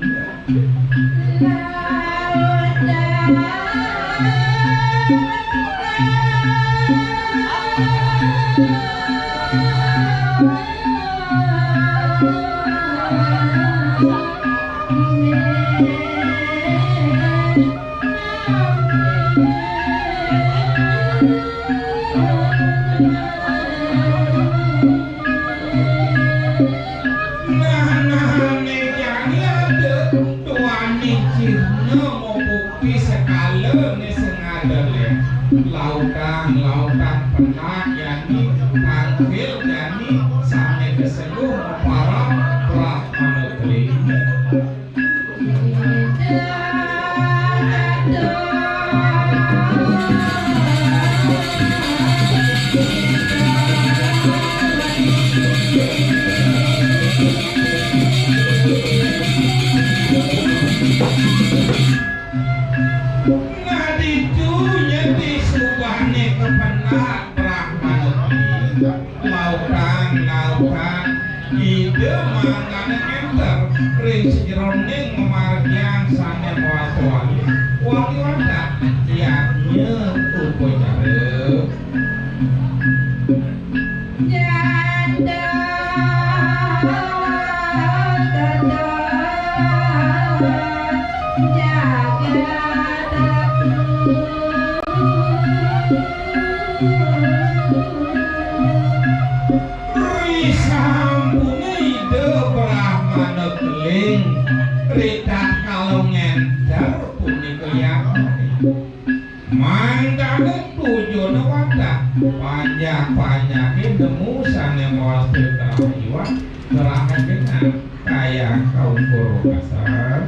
Nah, nah, né jani ada duaning cihna mabukti sekala né sing ada lé. Lautang, lautang penak jani, tangkil jani, sané kasengguh maparab Brahmana Keling. Nah, ditu nyén di subané Brahmana, lautang, lautang, Ida mangkana ngénter ring sajeroning mamargian sané mawasta wali, wali wadah, yadnya upacara. Risampuné Ida Brahmana Keling, ritatkala ngénter punika yatnané. Mangkana tujuna wadah, panjak-panjaké nemu sané mawasta karahayuan, karahajengan, kayang kaungkur wekasan.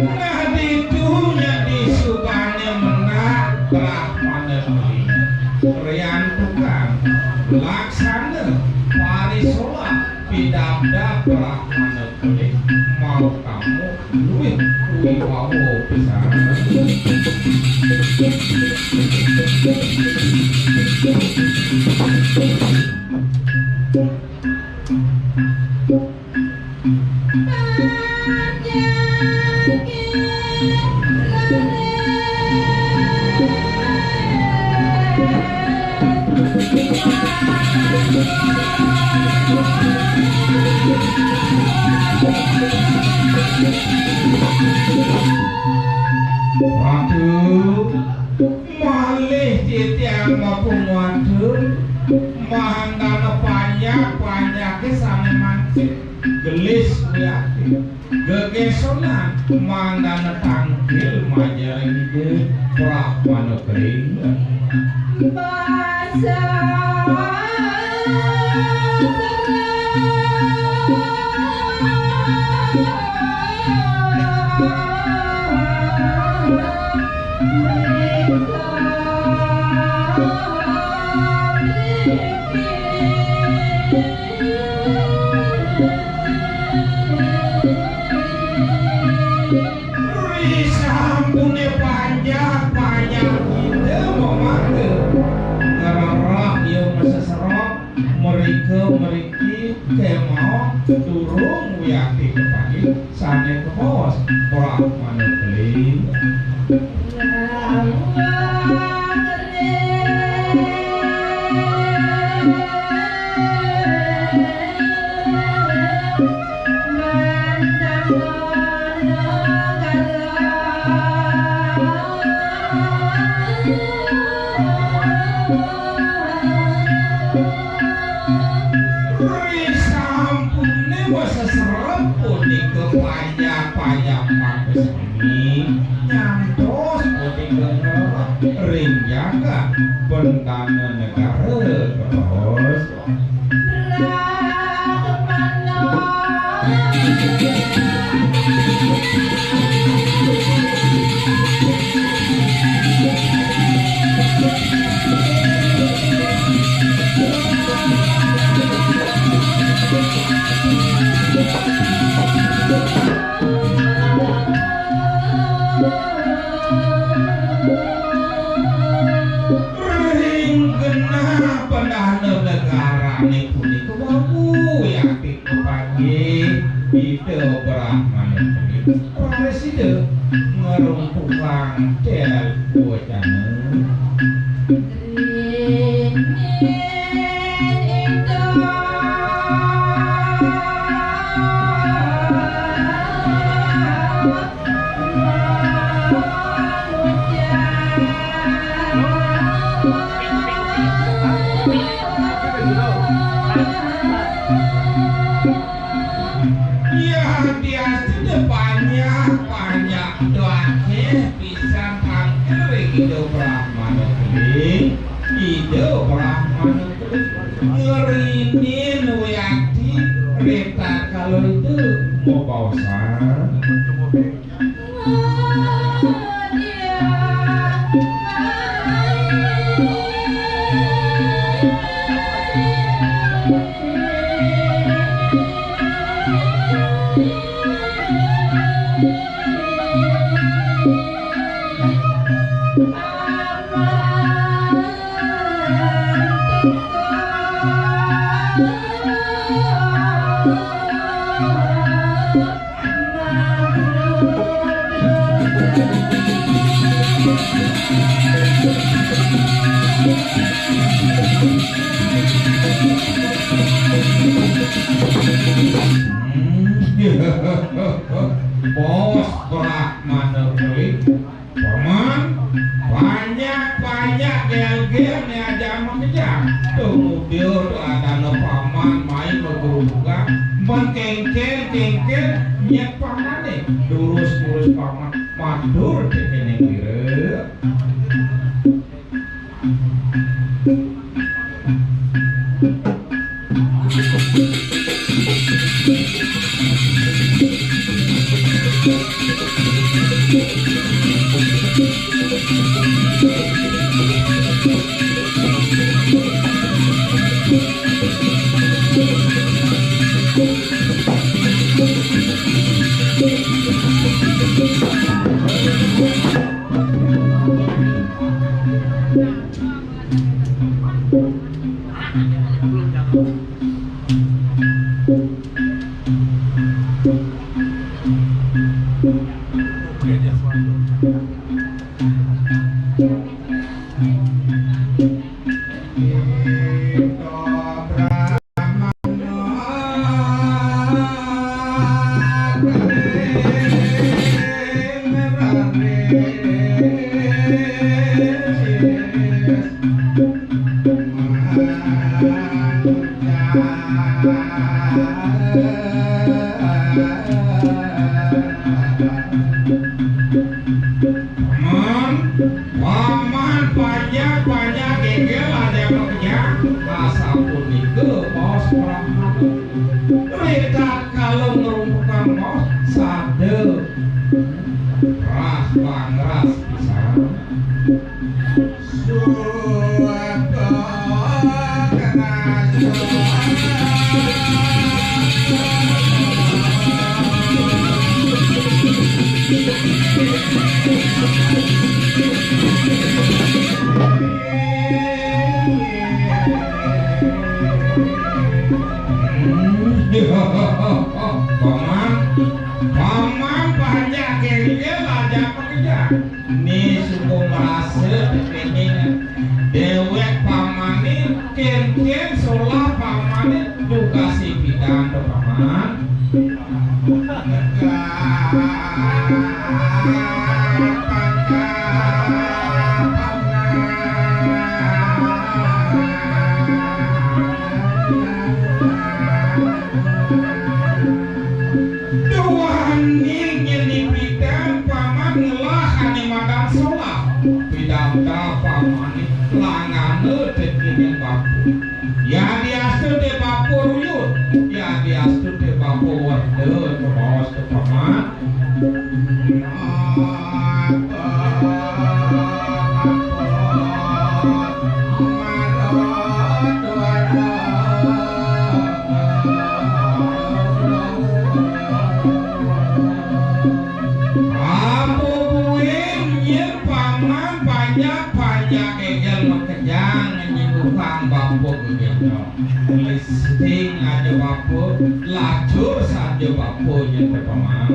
Nah, ditu nyadi subané mendak Brahmana Keling. Riantukan laksana parisolah pidabdab Brahmana Keling, mau kamu luwih wibawa pisan. Ratu, malih titiang mapunguwasa, mangdana panjak-panjaké sané mangkin gelis wiakti. Gegésonan mangdana tangkil majeng Ida Brahmana Keling. Risampuné panjak-panjak Ida mamangga, ngrereh ya maseserep, mrika mriki, kémaon durung wiakti kepanggih sané kabaos Brahmana Keling. Tatkala itu mau baosan. Bos Brahmana kulit. Paman, banyak-banyak gel-gel né aja makejang. Tuh, mobil tuh ada no paman main menggerubukan. Mengkengken, kengken, nyet paman nih. Durus-durus paman. Matur kéné kira. Paman, paman panjak-panjak gégél ada kerja. Asapunika baos Brahmana. Ritatkala ngrumpukang baos, sada ras pangras pisan. Paman, paman panjak gégél ada kerja. Ni suku merasa kepingin déwék pamané, kénkén solah pamané, dukasi pidan to paman. Duaning nyén pidan paman ngelah ané madan solah. Pidabda pamané langana tekéning bapa. Yadiastun té bapa ruyut, yadiastun té bapa werda kabaos ka paman. Apa buin nyén paman panjak-panjak gégél makejang nyingguhang bapa gégél. Listing aja bapa, lacur saja bapa nyén paman.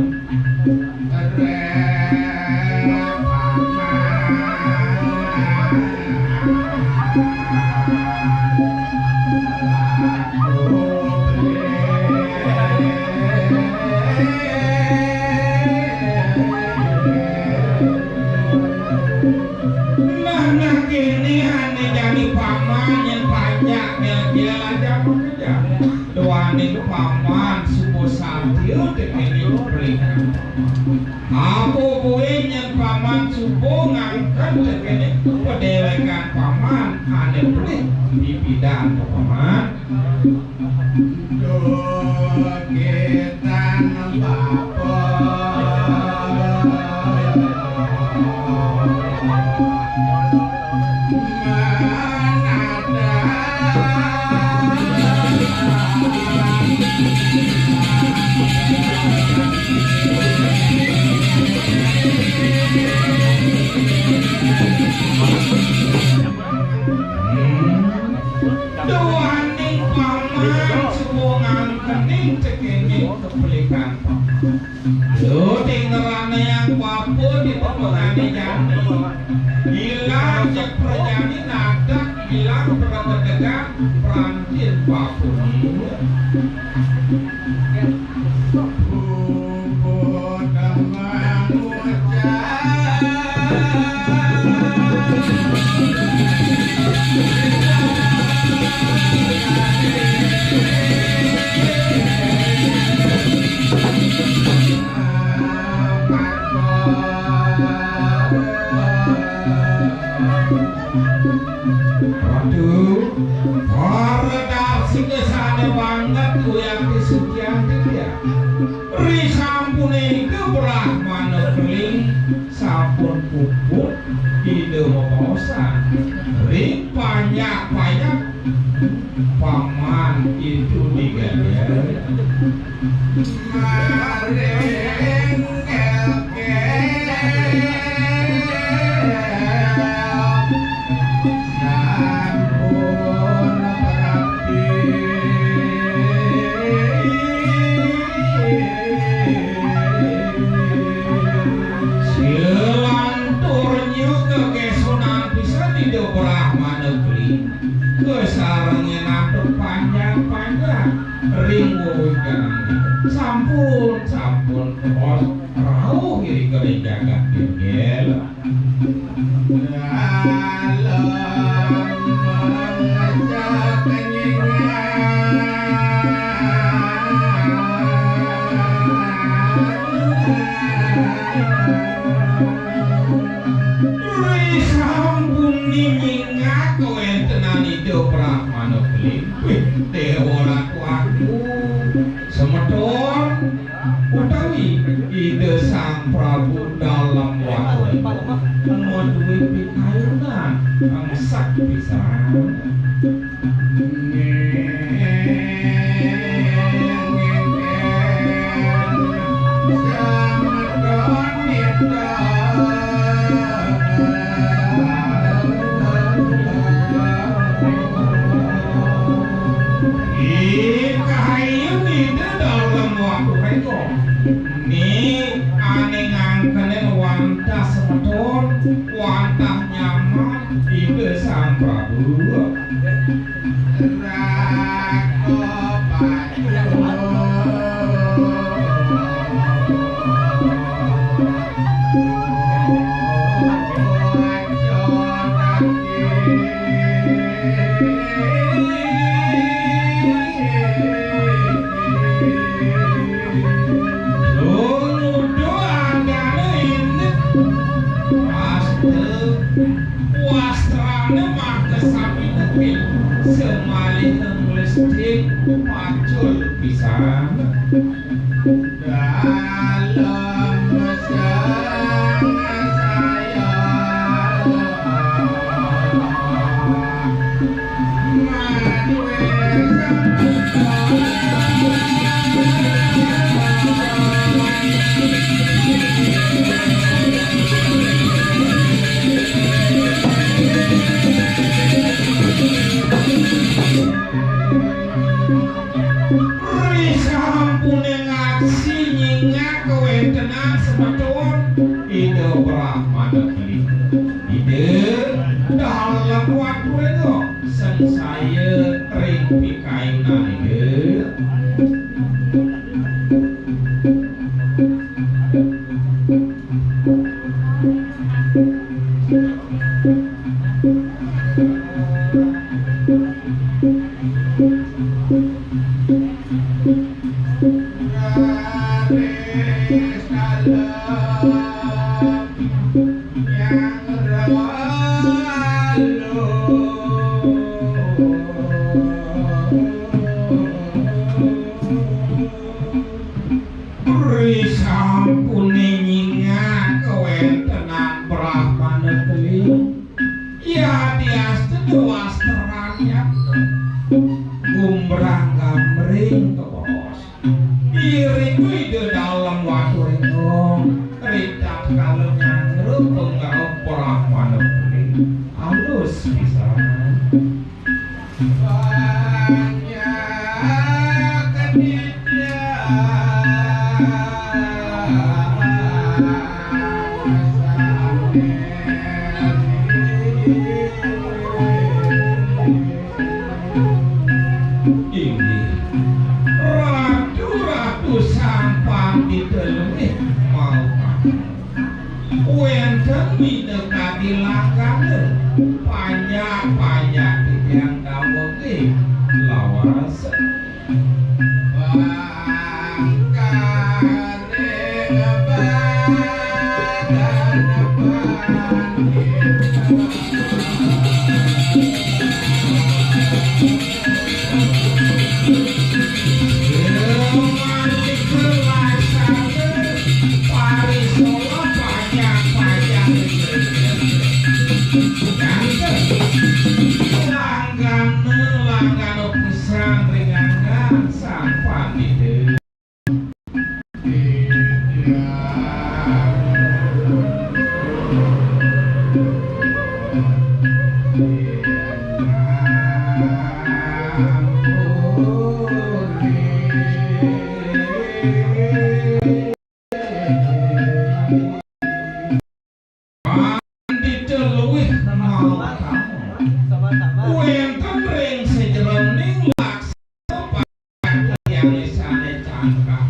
Nah, nah, kéné ané jani paman nyén panjak, nyén dia lanjang kerja. Duaning paman suba satia tekéning pelikan. Apa buin nyén paman suba ngangken tekéning padéwékan paman ané pelih pipidan ka paman. Duaning paman suwung angkening tekening kepelikan paman. Lu tingeranayang bapa di pemengane jani. Ilang jeg prajani nadak ilang pragedegan prantin bapane. Waduh, para dasike sane banget Wianti Sugianti ya. Risampune Ida Brahmana Keling sampun puput Ida mabaosan ring panjak-panjak paman Ida Digajar. Maring Salantur nyuga kesunan pisan Ida Brahmana Keling. Kasarengin atur panjang-panjang ring wewidangan. Sampun, sampun, kos rauh irika ring jagat Tirgel. Risampun nyingak kawentenan Ida Brahmana Keling. Wih, Dewa Ratu Agung. Semeton utawi Ida Sang Prabu Dalem Watu madué pikayunan angsek pisan. Ih, kahayu Ida Dalem Watu reka. Ni ane ngangkenin wantah semeton, wantah nyaman Ida Sang Prabu. Lho, nuduh andane indik. Astu, wastrane makasami nepi, semalihe nglestik pacul pisan. Dalem sangsaya. Risampune ngaksi nyingak kawentenan semeton Ida Brahmana Keling. Ida Dalem Watu rena sangsaya ring pikayunan Ida. Sampune nyingak kawéntenan Brahmana Keling, yadiastu dewastran gumbrang gamring kabaos. Iring Ida Dalem Waturénggong, ritatkala nyanggra pangrauh Brahmana Keling. Alus pisan. Inggih, ratu-ratu sang pandita luih mautama. Wénten minakadi langgana, panjak-panjak titiang dawegé lawas. Langgana, langgana pisan ring anggan Sang Pandita. Pandita luih mautama. Wénten ring sajeroning laksana pagatiané sané cangkang.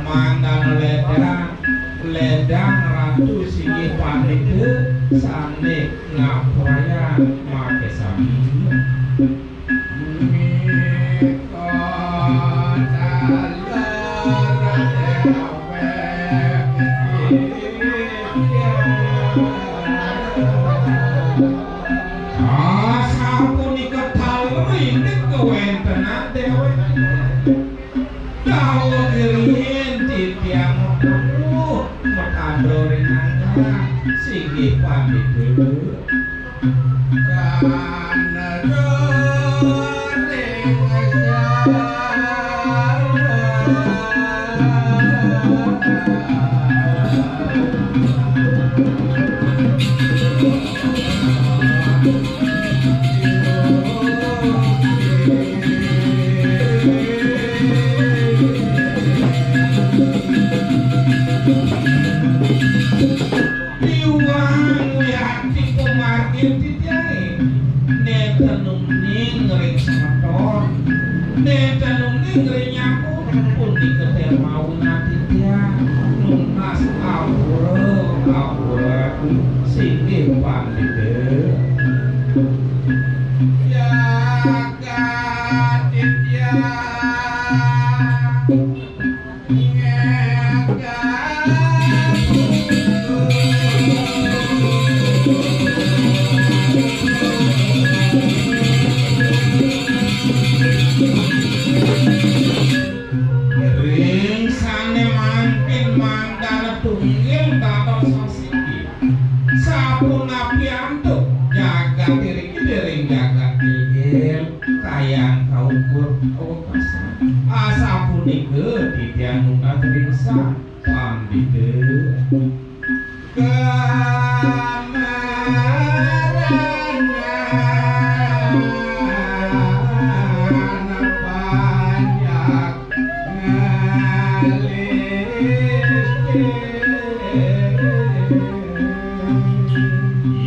Mangdana lédang, lédang ratu singgih pandita sané ngaprayang maké sami. Asapunika taler indik kawéntenan déwék. Daweg riin titiang mapupuh matandor ring anggan singgih pandita. Iwang wiakti pamargin titiangé, nénten uning ring semeton, nénten uning ring nyaku, punika té mauna titiang nunas ampura, ampura singgih pandita. Jagat titiang. Ring sané mangkin mangdana tunggil dados sasinggih. Sapunapi antuk jagat iriki dering jagat Gilgil, kayang kaukur awekasan. Asapunika titiang nunas ring Sang Pandita. Kamarangan panjak ngalih.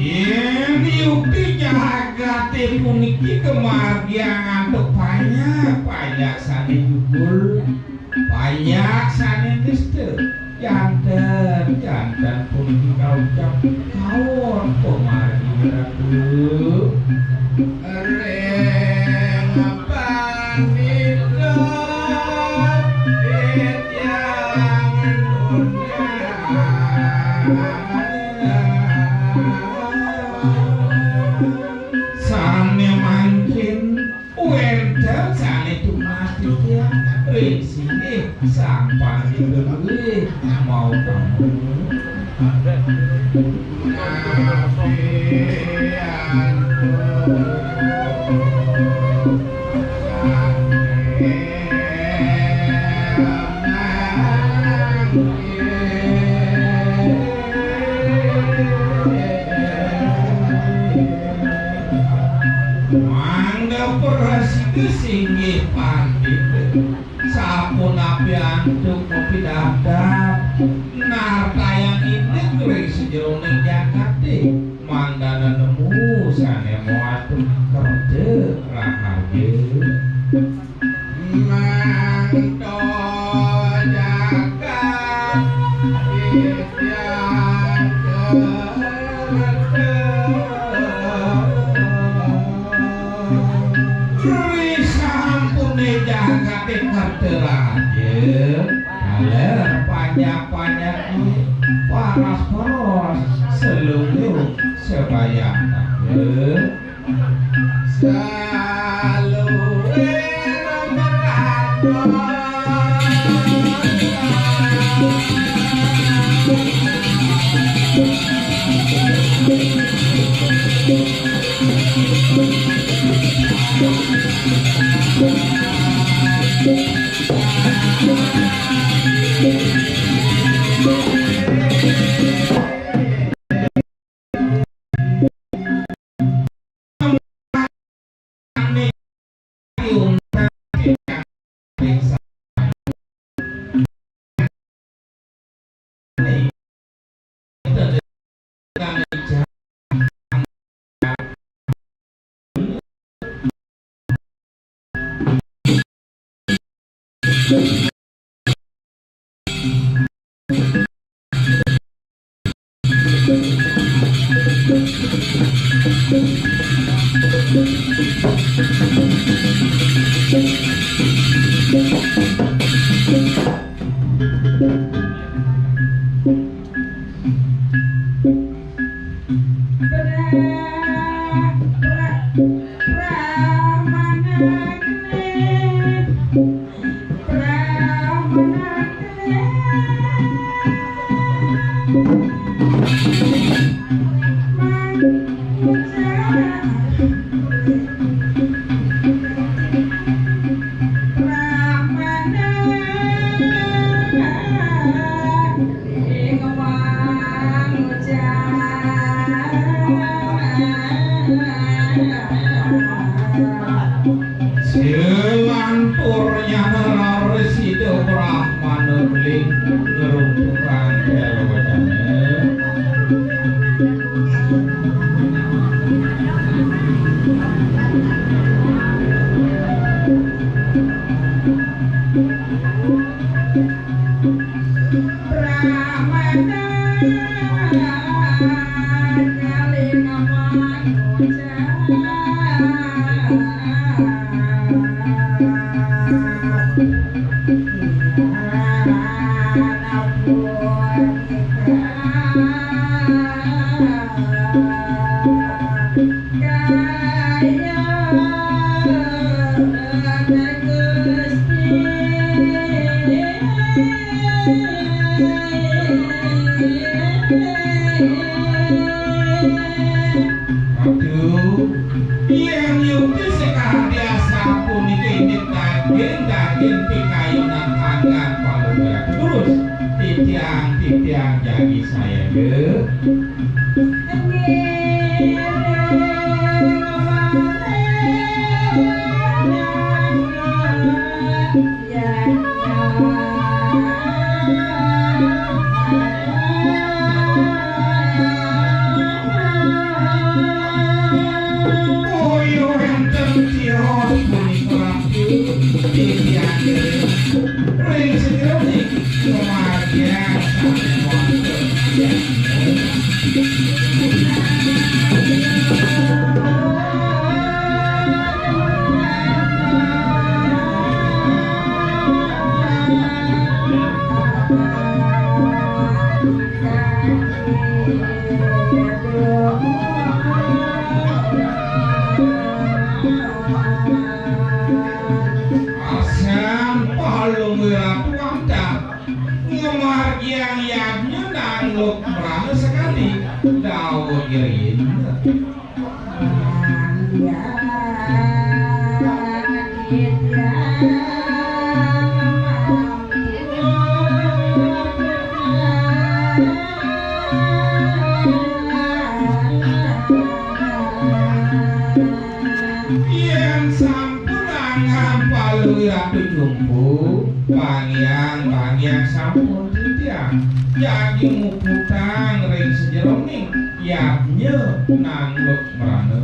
Yén yukti jagaté puniki kamargiang antuk panjak, panjak sané jugul, panjak sané nista, janten, janten puniki kaucap kaon pamargi Ratu. Ring pandita titiang nunas. Sané mangkin wénten sané tunas titiang. ring singgih Sang Pandiké Luih mau kamu. Mangda prasida singgih pandita. Sapunapi antuk mapidabdab, nartayang indik ring sajeroning jagaté, mangdana nemu sané mawasta kerta raharja. Mangda jagat Risampuné jagaté kerta raharja, taler panjak-panjak, paras-paros, selunglung, sabayang taler. Saluwé Selanturnya nararis Ida Brahmana beling ngeruntuhang kelo wacana. Aduh, yén yukti sakadi asapunika indik daging, daging pikayunan anggan palungguh. Terus, titiang, titiang jagi sayaga. Kaya wénten tios punika, titiang ring sajeroning kamargian sané wonten. Palungguh Ratu wantah ngamargiang yadnya Nang Luk Mrana sakadi dawuh Jero. Yén sampun anggah palungguh Ratu Jumbo, pangiang-pangiang sampun titiang jagi muputang ring sajeroning yadnya Nang Luk Mrana.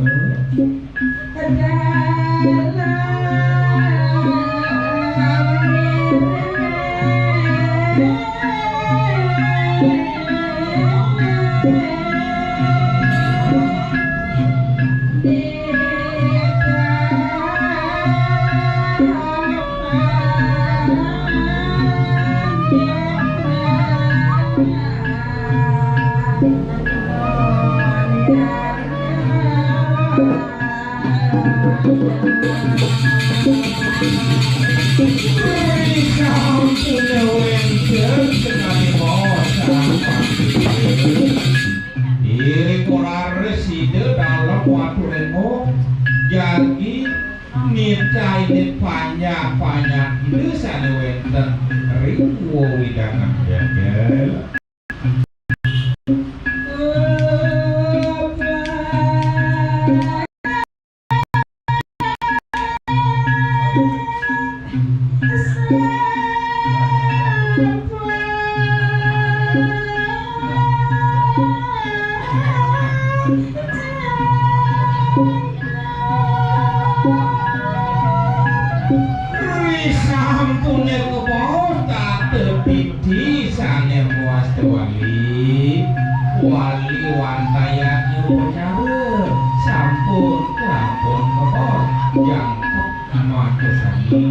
Iri korare sida dalem watu remo jagi nitahine panjak-panjak Ida sane wenten ring wewidangan jengkel. Risampune kebaos tata titi sane mawasta wali, wali wantah yadnya upacara. Sampun, sampun kebaos jangkep mata sami.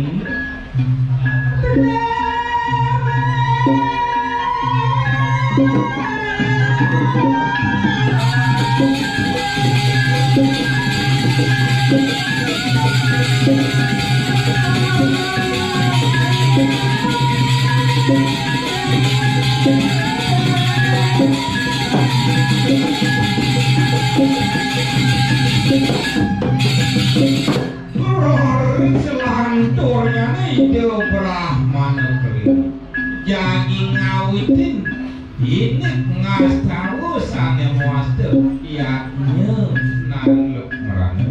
Ring selanturnyane Ida Brahmana Keling jagi ngawitin indik ngastawa sane mawasta yadnya Nang Luk Mrana.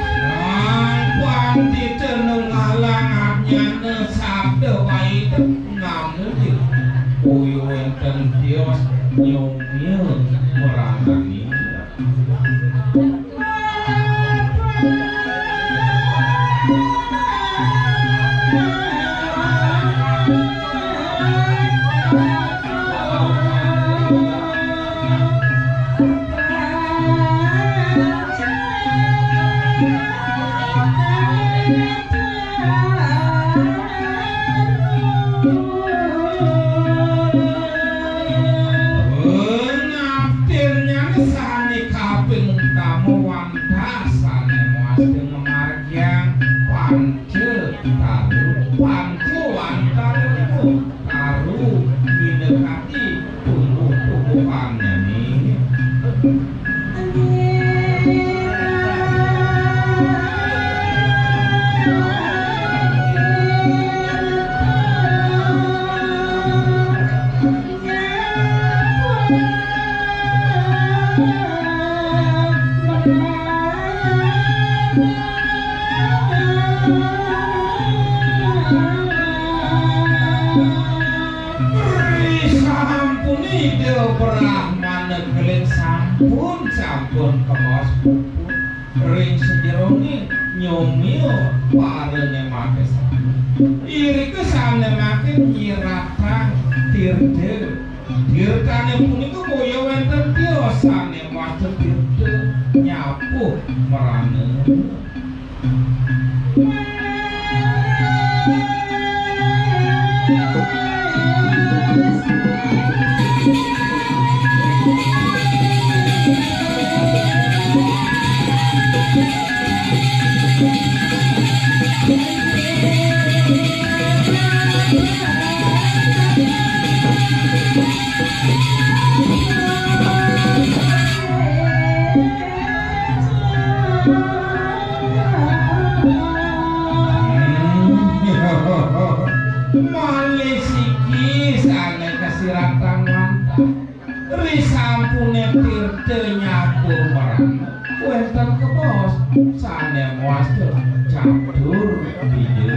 Sang Pandita Nunggalang Ajnana sabda paidep namung kuyu wenten tios nyomia merangkani. Naftirnyane sane kaping utama wantah sane mawasta ngamargiang panca taru, panca wantah lima taru minakadi tumbuh-tumbuhannyané. Risampun Ida Brahmana Keling sampun, sampun kabaos puput ring sajeroning nyomia parane makesah. Irika sane mangkin nyiratang tirta Tirtane punika boya wenten tiosane wasta tirta nyapuh mrana. Malih siki sane kasiratan wantah. Risampune tirta nyapu merana, wenten kebos sane mawasta catur bida.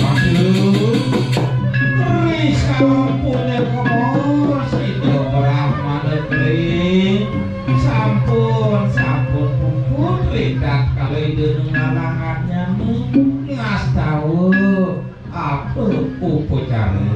Aduh, risampune kebos Ida Brahmana kering. Sampun, sampun puput ri tatkala Ida ngalanganyane ngastawa apa upacara.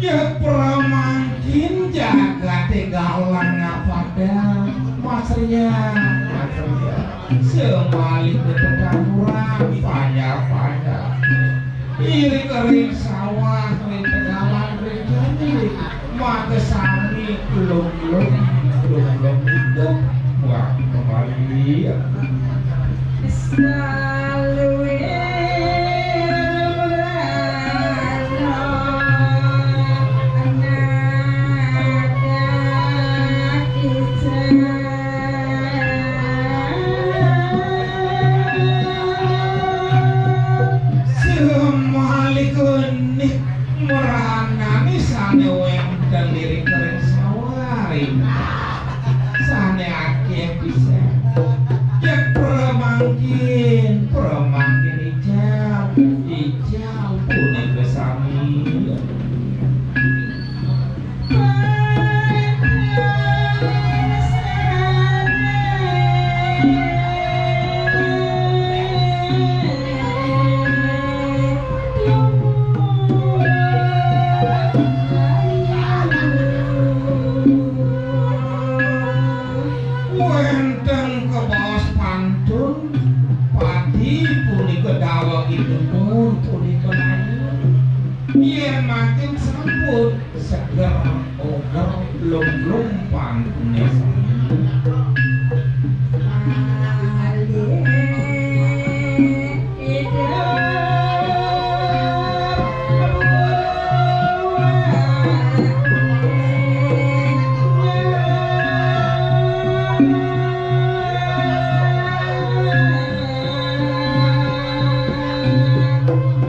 Ya pramangkin jagate galang ngapadang, Mas Rian, Mas Rian. Semalih ketetampuran panjak-panjak. Iring kering sawah, ring tegalan, ring jani. Maka sami belum-belum, belum-belum hidup. Wah, kembali. Semalih kenih meranani sane wenten ring kering sawari. Sane akeh pisan. Yek pramangkin, pramangkin ical, ical punika sami. Wenten kebaos pantun, padi punika daweg ipun punika layu. Yen mangkin sampun seger oger lumlum pantune sami.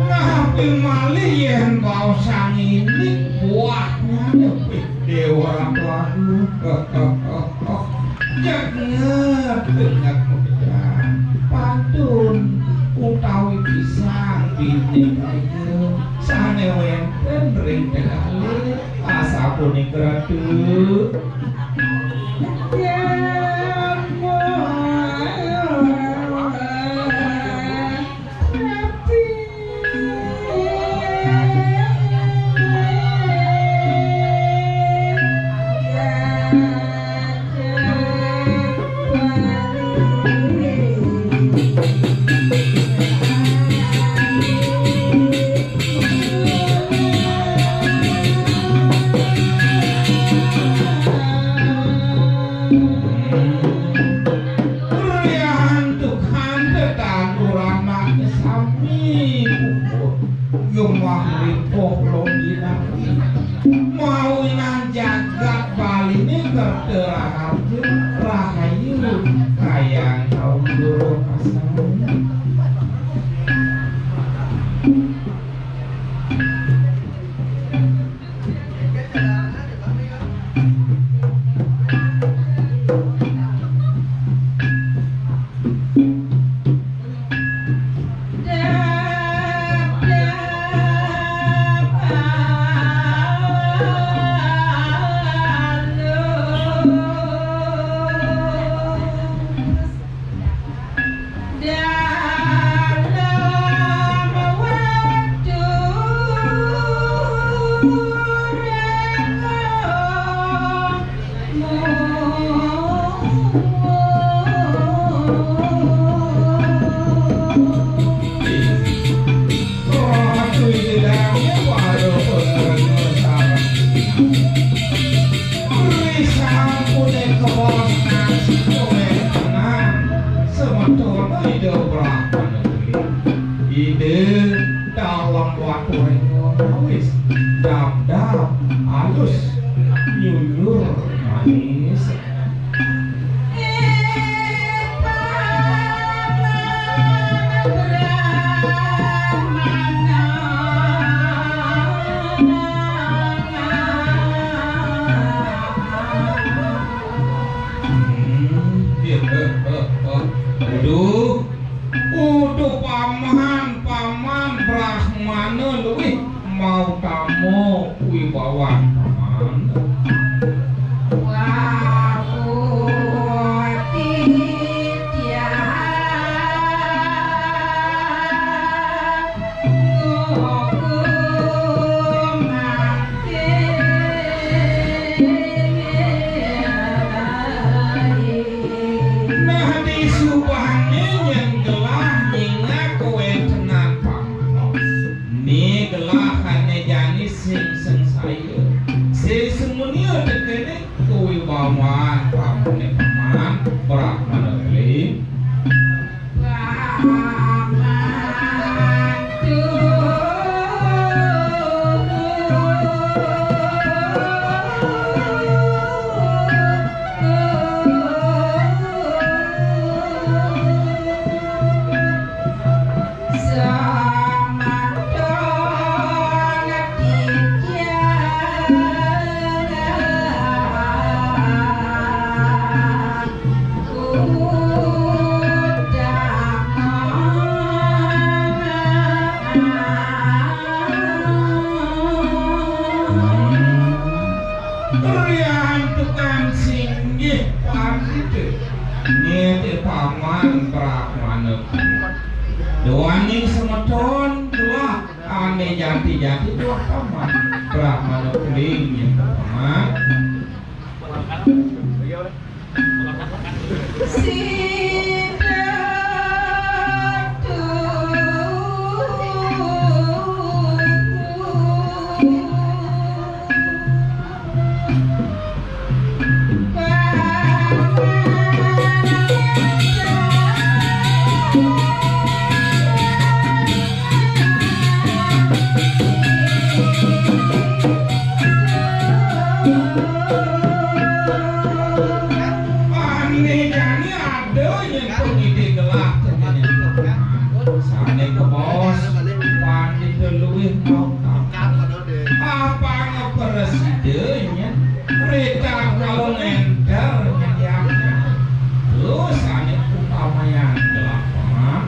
Napi malih yen baosang indik buahnya, Dewa Ratu Agung. Jegég, jegég, pantun utawi pisang bini raja sane wenten ring tegale asapunika, Ratu. Raharja, rahayu, kayang kaum guru pasangan. Ida Dalem watu ringon awis, dam-dam alus, nyuyur manis. Hmm, iya, eh, eh, eh. Waduh, Uduh paman, paman Brahmana luih mautama wibawan paman. Nah, disubahné nyén gelah nyingak kawéntenan pamana. Né gelah ané jani sing sangsaya. Sing sumunia tekéné kawibawan pamané paman Brahmana Keling. Rian tukang singgih pandita. Niti paman Brahmana. Duaning semeton telah ané jati-jati telah paman Brahmana Keling nyen paman. Ané jani ada nyén pangidih gelah tenyén. Sané kabaos pandita luih mautama. Apang prasida nyén ritatkala ngénter nyediakan. Terus sané utamayang gelah paman.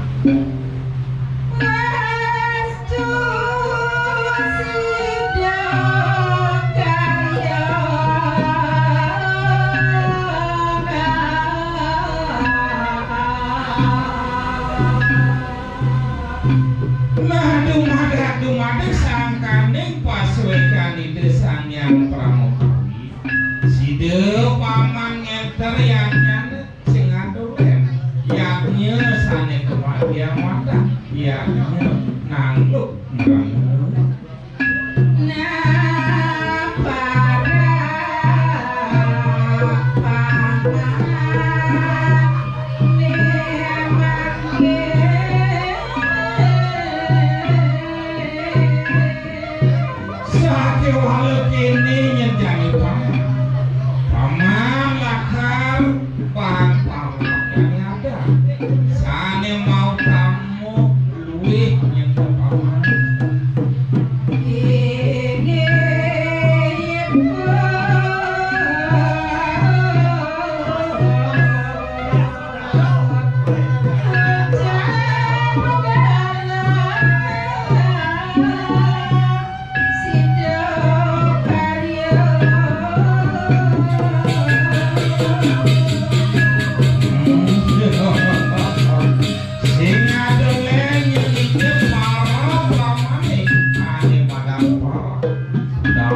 Nah, dumadak-dumadak sangkaning pasuécan Ida Sang Hyang Parama Kawi. Sida paman ngénter yadnya sing adoh lén. Yadnya sané kamargiang wadah. Yadnya nangluk ngrana. Sakéwala kéné nyén jani paman. Paman.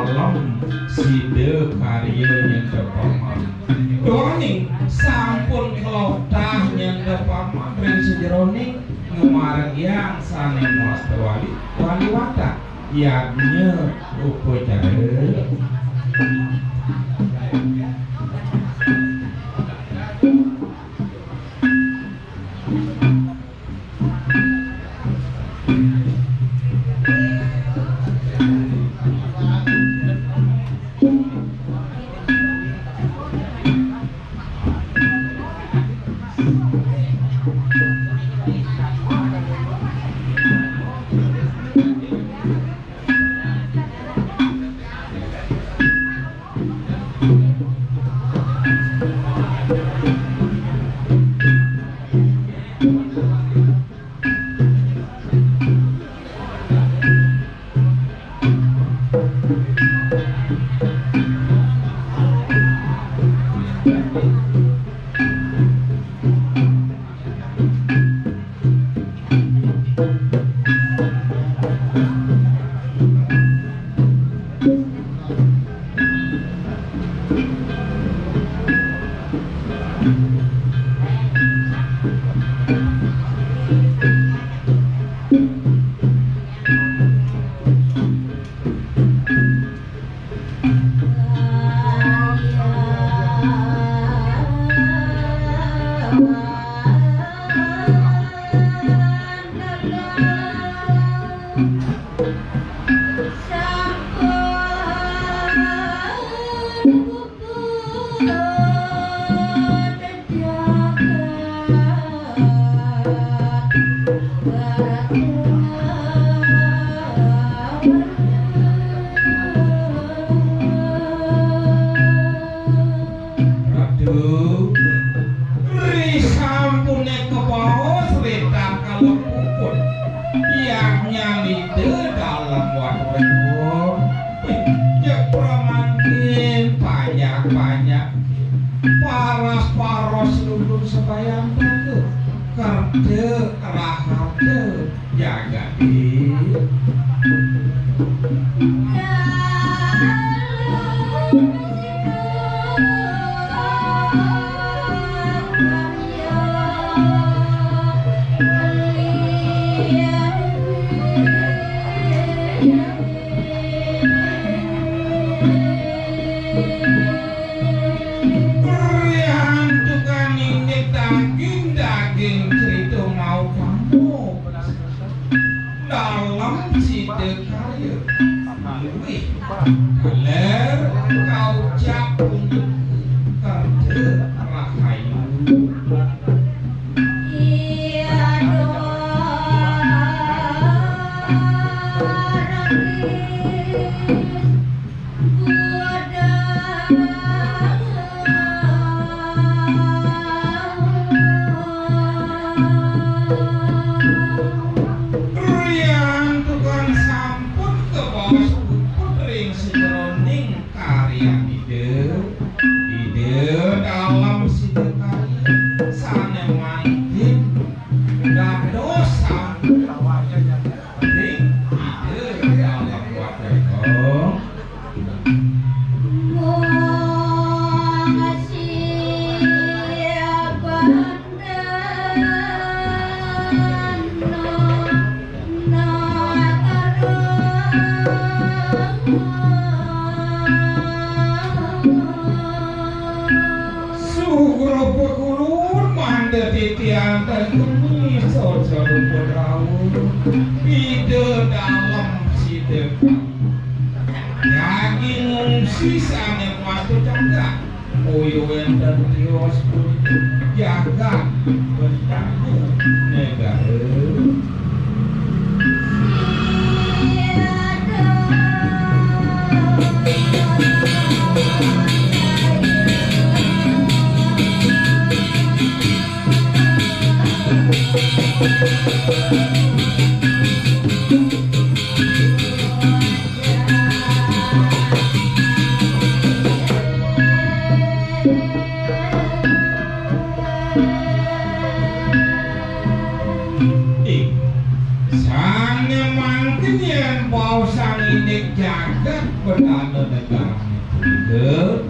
Dalem sida karya nyendepama. Duaning sampun kelotah nyendepama ring sajeroning ngamargiang sane mawasta wali, wali watak yadnya upacara. Ratu, risampune kabaos ring tatkala puput, yadnyan Ida Dalem Waturénggong. Wih, jeg pramangkin panjak-panjak. Paras-paros lulur sabayantaka. Kerta raharja jagate. Riantukan indik daging-daging cerita mau kamu. Dalem sida karya luih taler kaucap untuk kerja rahayu. Riantukan sampun kabaos puput ring sajeroning karyan Ida, Ida Dalem sida karya sane mangkin dados sanggup ring Ida Dalem Waturénggong. Sugra pakulun manda titiang ten gumi soca rupa rauh. Ida Dalem sida karya. Daging ngungsi sane matu cangkak. Boya wenten tios punika jagat bencana negara. Ih, Negarané punika,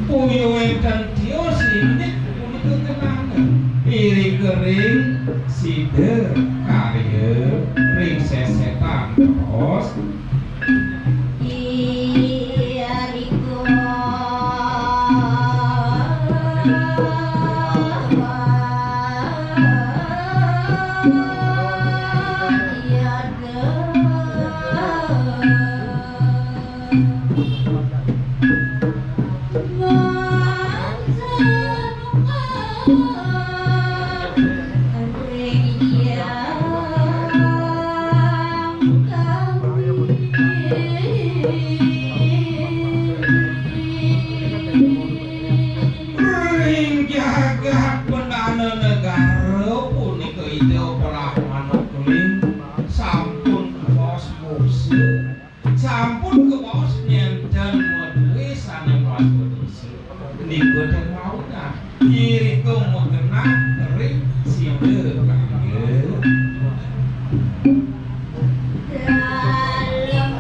puya wénten tios indik punika kenangan. Iring-iring sida karya ring sesetan terus. Iya, Riko. Iya, ring jagat Bendana Negara punika Ida Brahmana Keling sampun kabaos muksa. Sampun kabaos nénten madué sané mawasta dosa. Nika ten mawonang irika magenah ring sida kangge. Dalem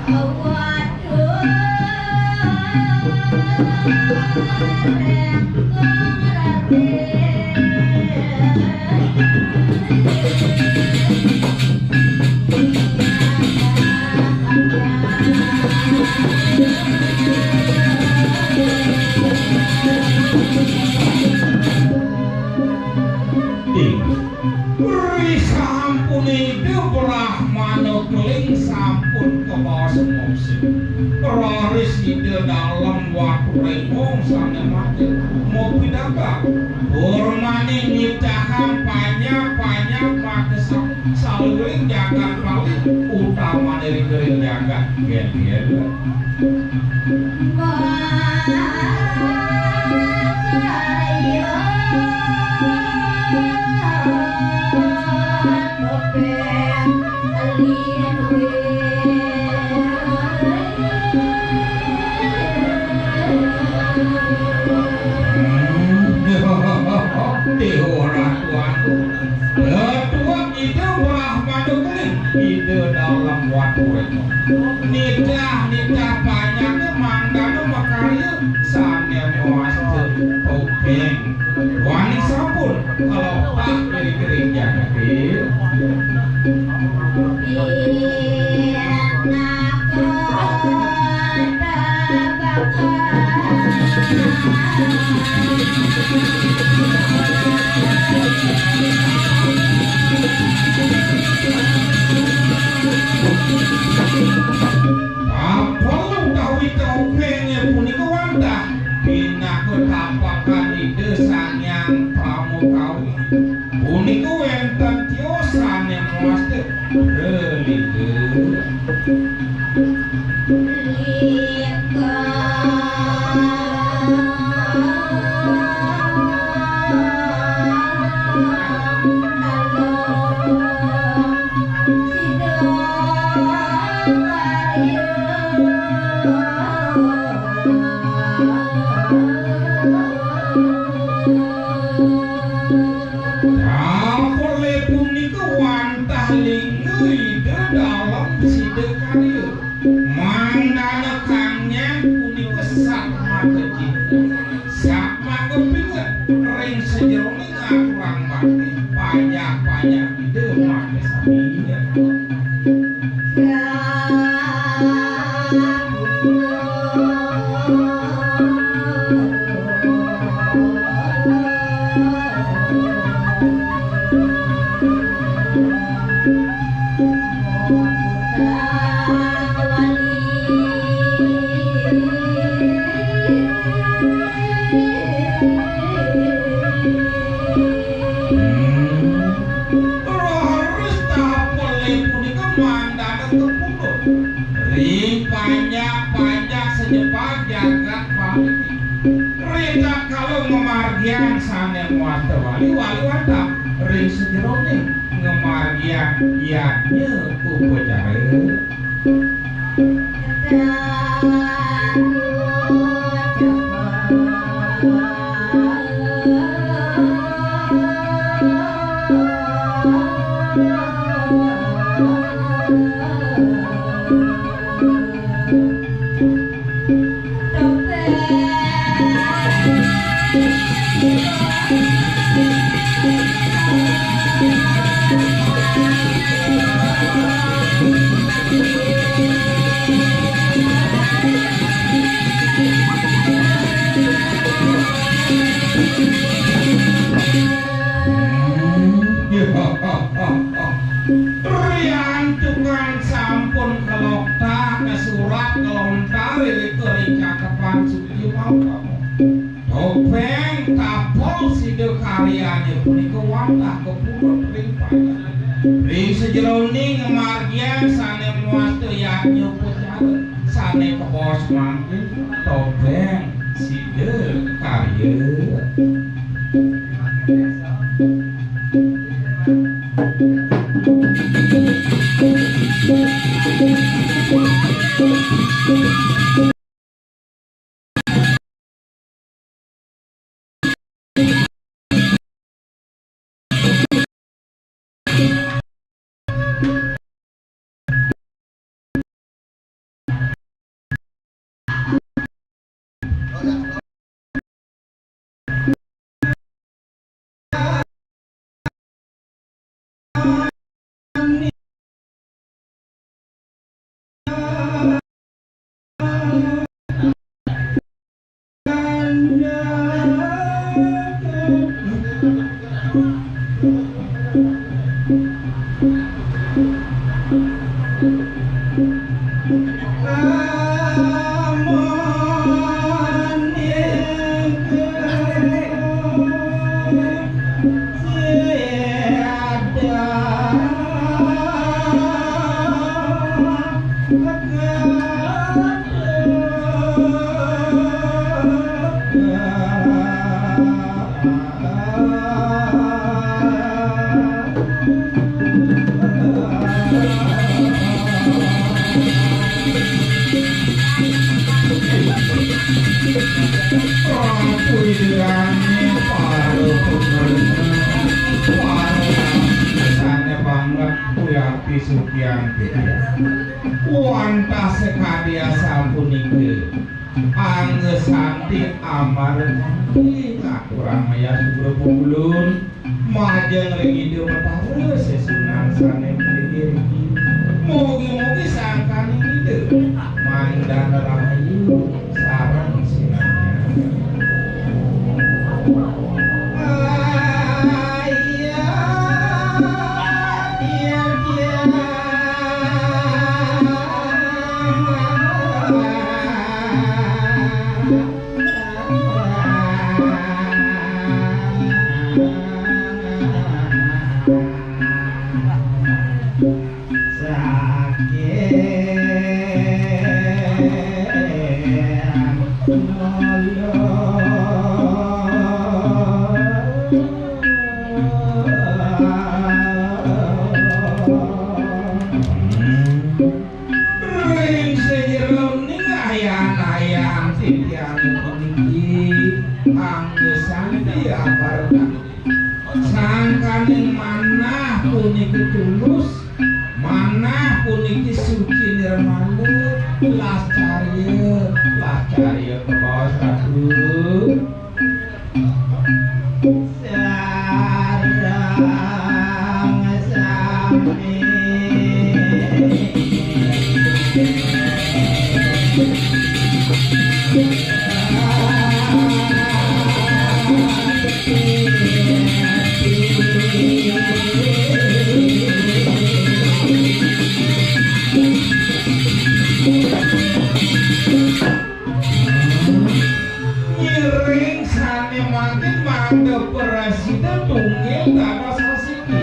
waduh. Ri sampune Ida Brahmana Keling sampun kabaos muksa. Raris Ida Dalem Watu Rengkong sane mati mapidabdab. Purmane nitahang panjak-panjak makesang saluring jagat Bali, utamane ring jagat Getian. Dewa Ratu Agung. Ratu Ida Brahmana Keling, Ida Dalem Watu Rengkong. Nitah, nitah panjake mangdane makarya sane mawasta topeng. Wani sampun, kalopak ring jagate. Tapel utawi topenge punika wantah pinaka tapakan Ida Sang Hyang Pramakawi. Punika wenten tiosane mawasta relika. Dapur punika wantah lingga Ida Dalem Sidakarya. Mangdane kangnyang punika satmaka cinta, satmaka pinget ring sajeroning aturang bakti, panjak-panjak Ida makasami. Raris tapele punika mangdane kepundhut ring panjak-panjak sanyebar jagat Bali. Ritatkala ngamargiang sane mawasta wali, wali wantah ring sajeroning ngamargiang yadnya upacara. Suci mau kamu. Topéng tapel sida karyané punika wantah kapundhut ring payah. Ring sajeroning ngamargiang sané mawasta yadnya upacara, sané kabaos mangkin topéng sida karya. Wantah sakadi asapunika. Angga santi amar ngaturang mayas sugra pulun majeng ring Ida Betara sesuunan sané mligi. Mugi-mugi sangkaning Ida mangdana rahayu sareng sinamian. Ring sajeroning ayan-ayan titiang puniki, angga santi amar sangkaning manah puniki tulus, manah puniki suci nirmala, lascarya, lascarya kabaos Ratu. Sareng sami. Ngiring sané mangkin mangda prasida tunggil dados sasiki.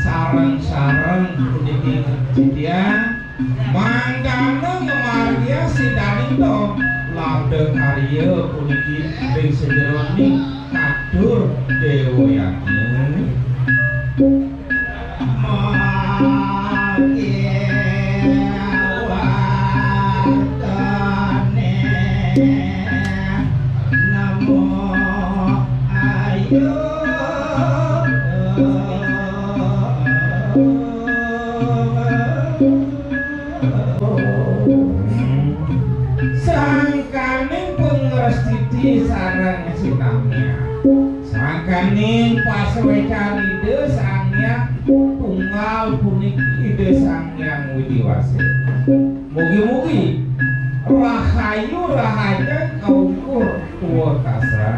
Sareng-sareng puniki titiang mangdana ngamargiang sidaning to labda karya puniki ring sajeroning katur déwa yadnya. Sangkaning pangrastiti sareng sinamian. Sangkaning pasuécan Ida Sang Hyang Tunggal puniki Ida Sang Hyang Widhi Wasa. Mugi-mugi rahayu rahajeng kaungkur tuah kasar.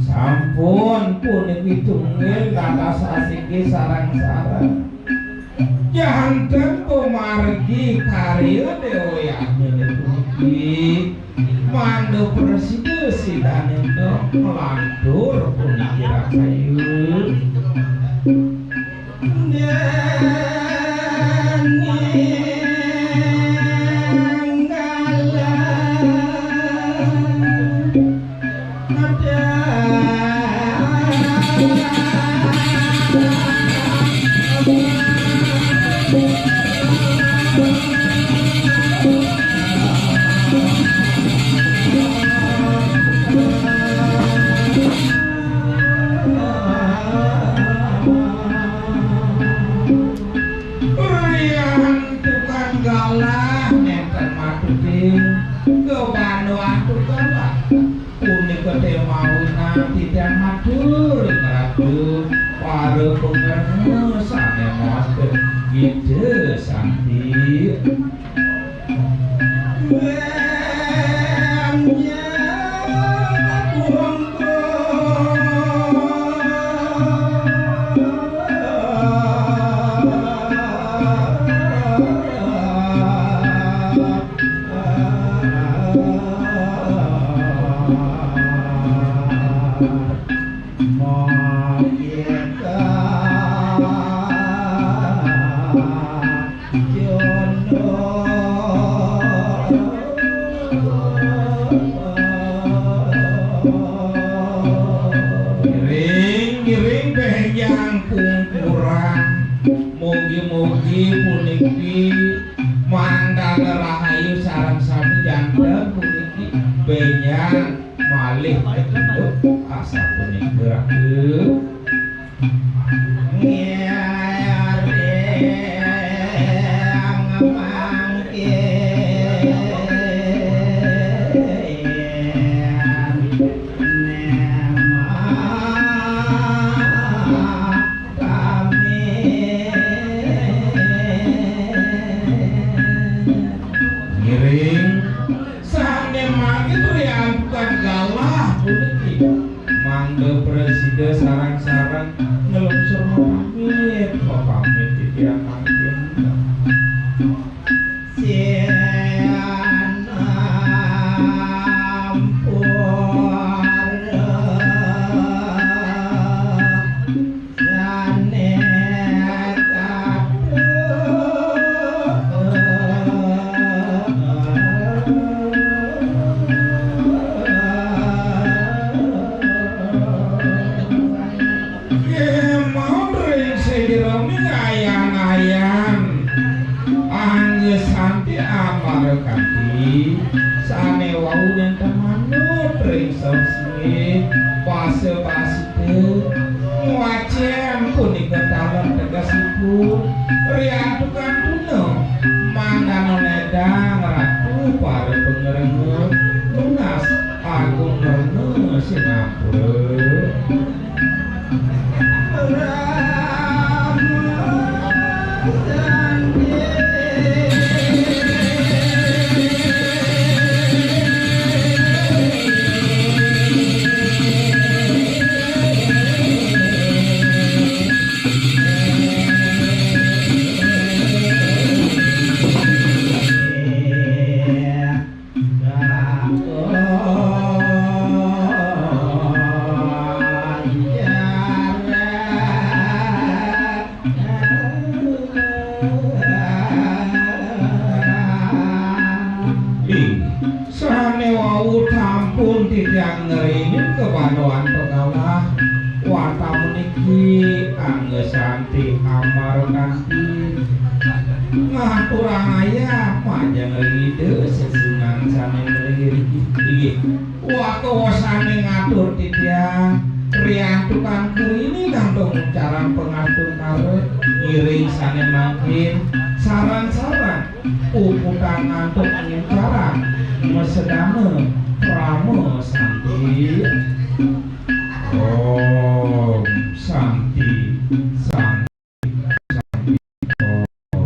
Sampun puniki tunggil dados asiki sareng-sareng. Janten pamargi karya Déwa Yadnya puniki mangda prasida sidaning nglantur puniki rakayu. Riantukan galah nénten matutin, kabandoan tuh galah. Punika té mawinan titiang matur ring Ratu para pangrena sané maos Ida Santi. Ngiring, ngiring bénjang pungkuran. Mugi-mugi puniki mangdana rahayu sareng sami janten puniki bénjang malih katutup asapunika. Ngiring mangkin. Ngiring sané mangkin riantukan galah puniki mangda prasida sareng-sareng nglungsur mapamit, mapamit titiang mangkin. Sianampura. Kémaon ring sajeroning ayan-ayan, angga santi amargati sané wau nénten manut ring sesungguhé basa-basi Ngwacén punika taler tegesipun, riantukan tuna, mangdana ledang ratu para pangrena, nunas agung rena sinampura. Inggih, sané wau sampun titiang ngrinin kabandoan pengawah. Wantah puniki angga santi amar kanti ngaturang ayah majeng ring Ida sesuunan sané ngrereh. Inggih. Wakawasané ngatur titiang, riantukan kurini kantun nguncarang pangastungkara, ngiring sané mangkin, sareng-sareng puputang antuk nguncarang masedana parama santi. Om Santi, Santi, Santi, Om.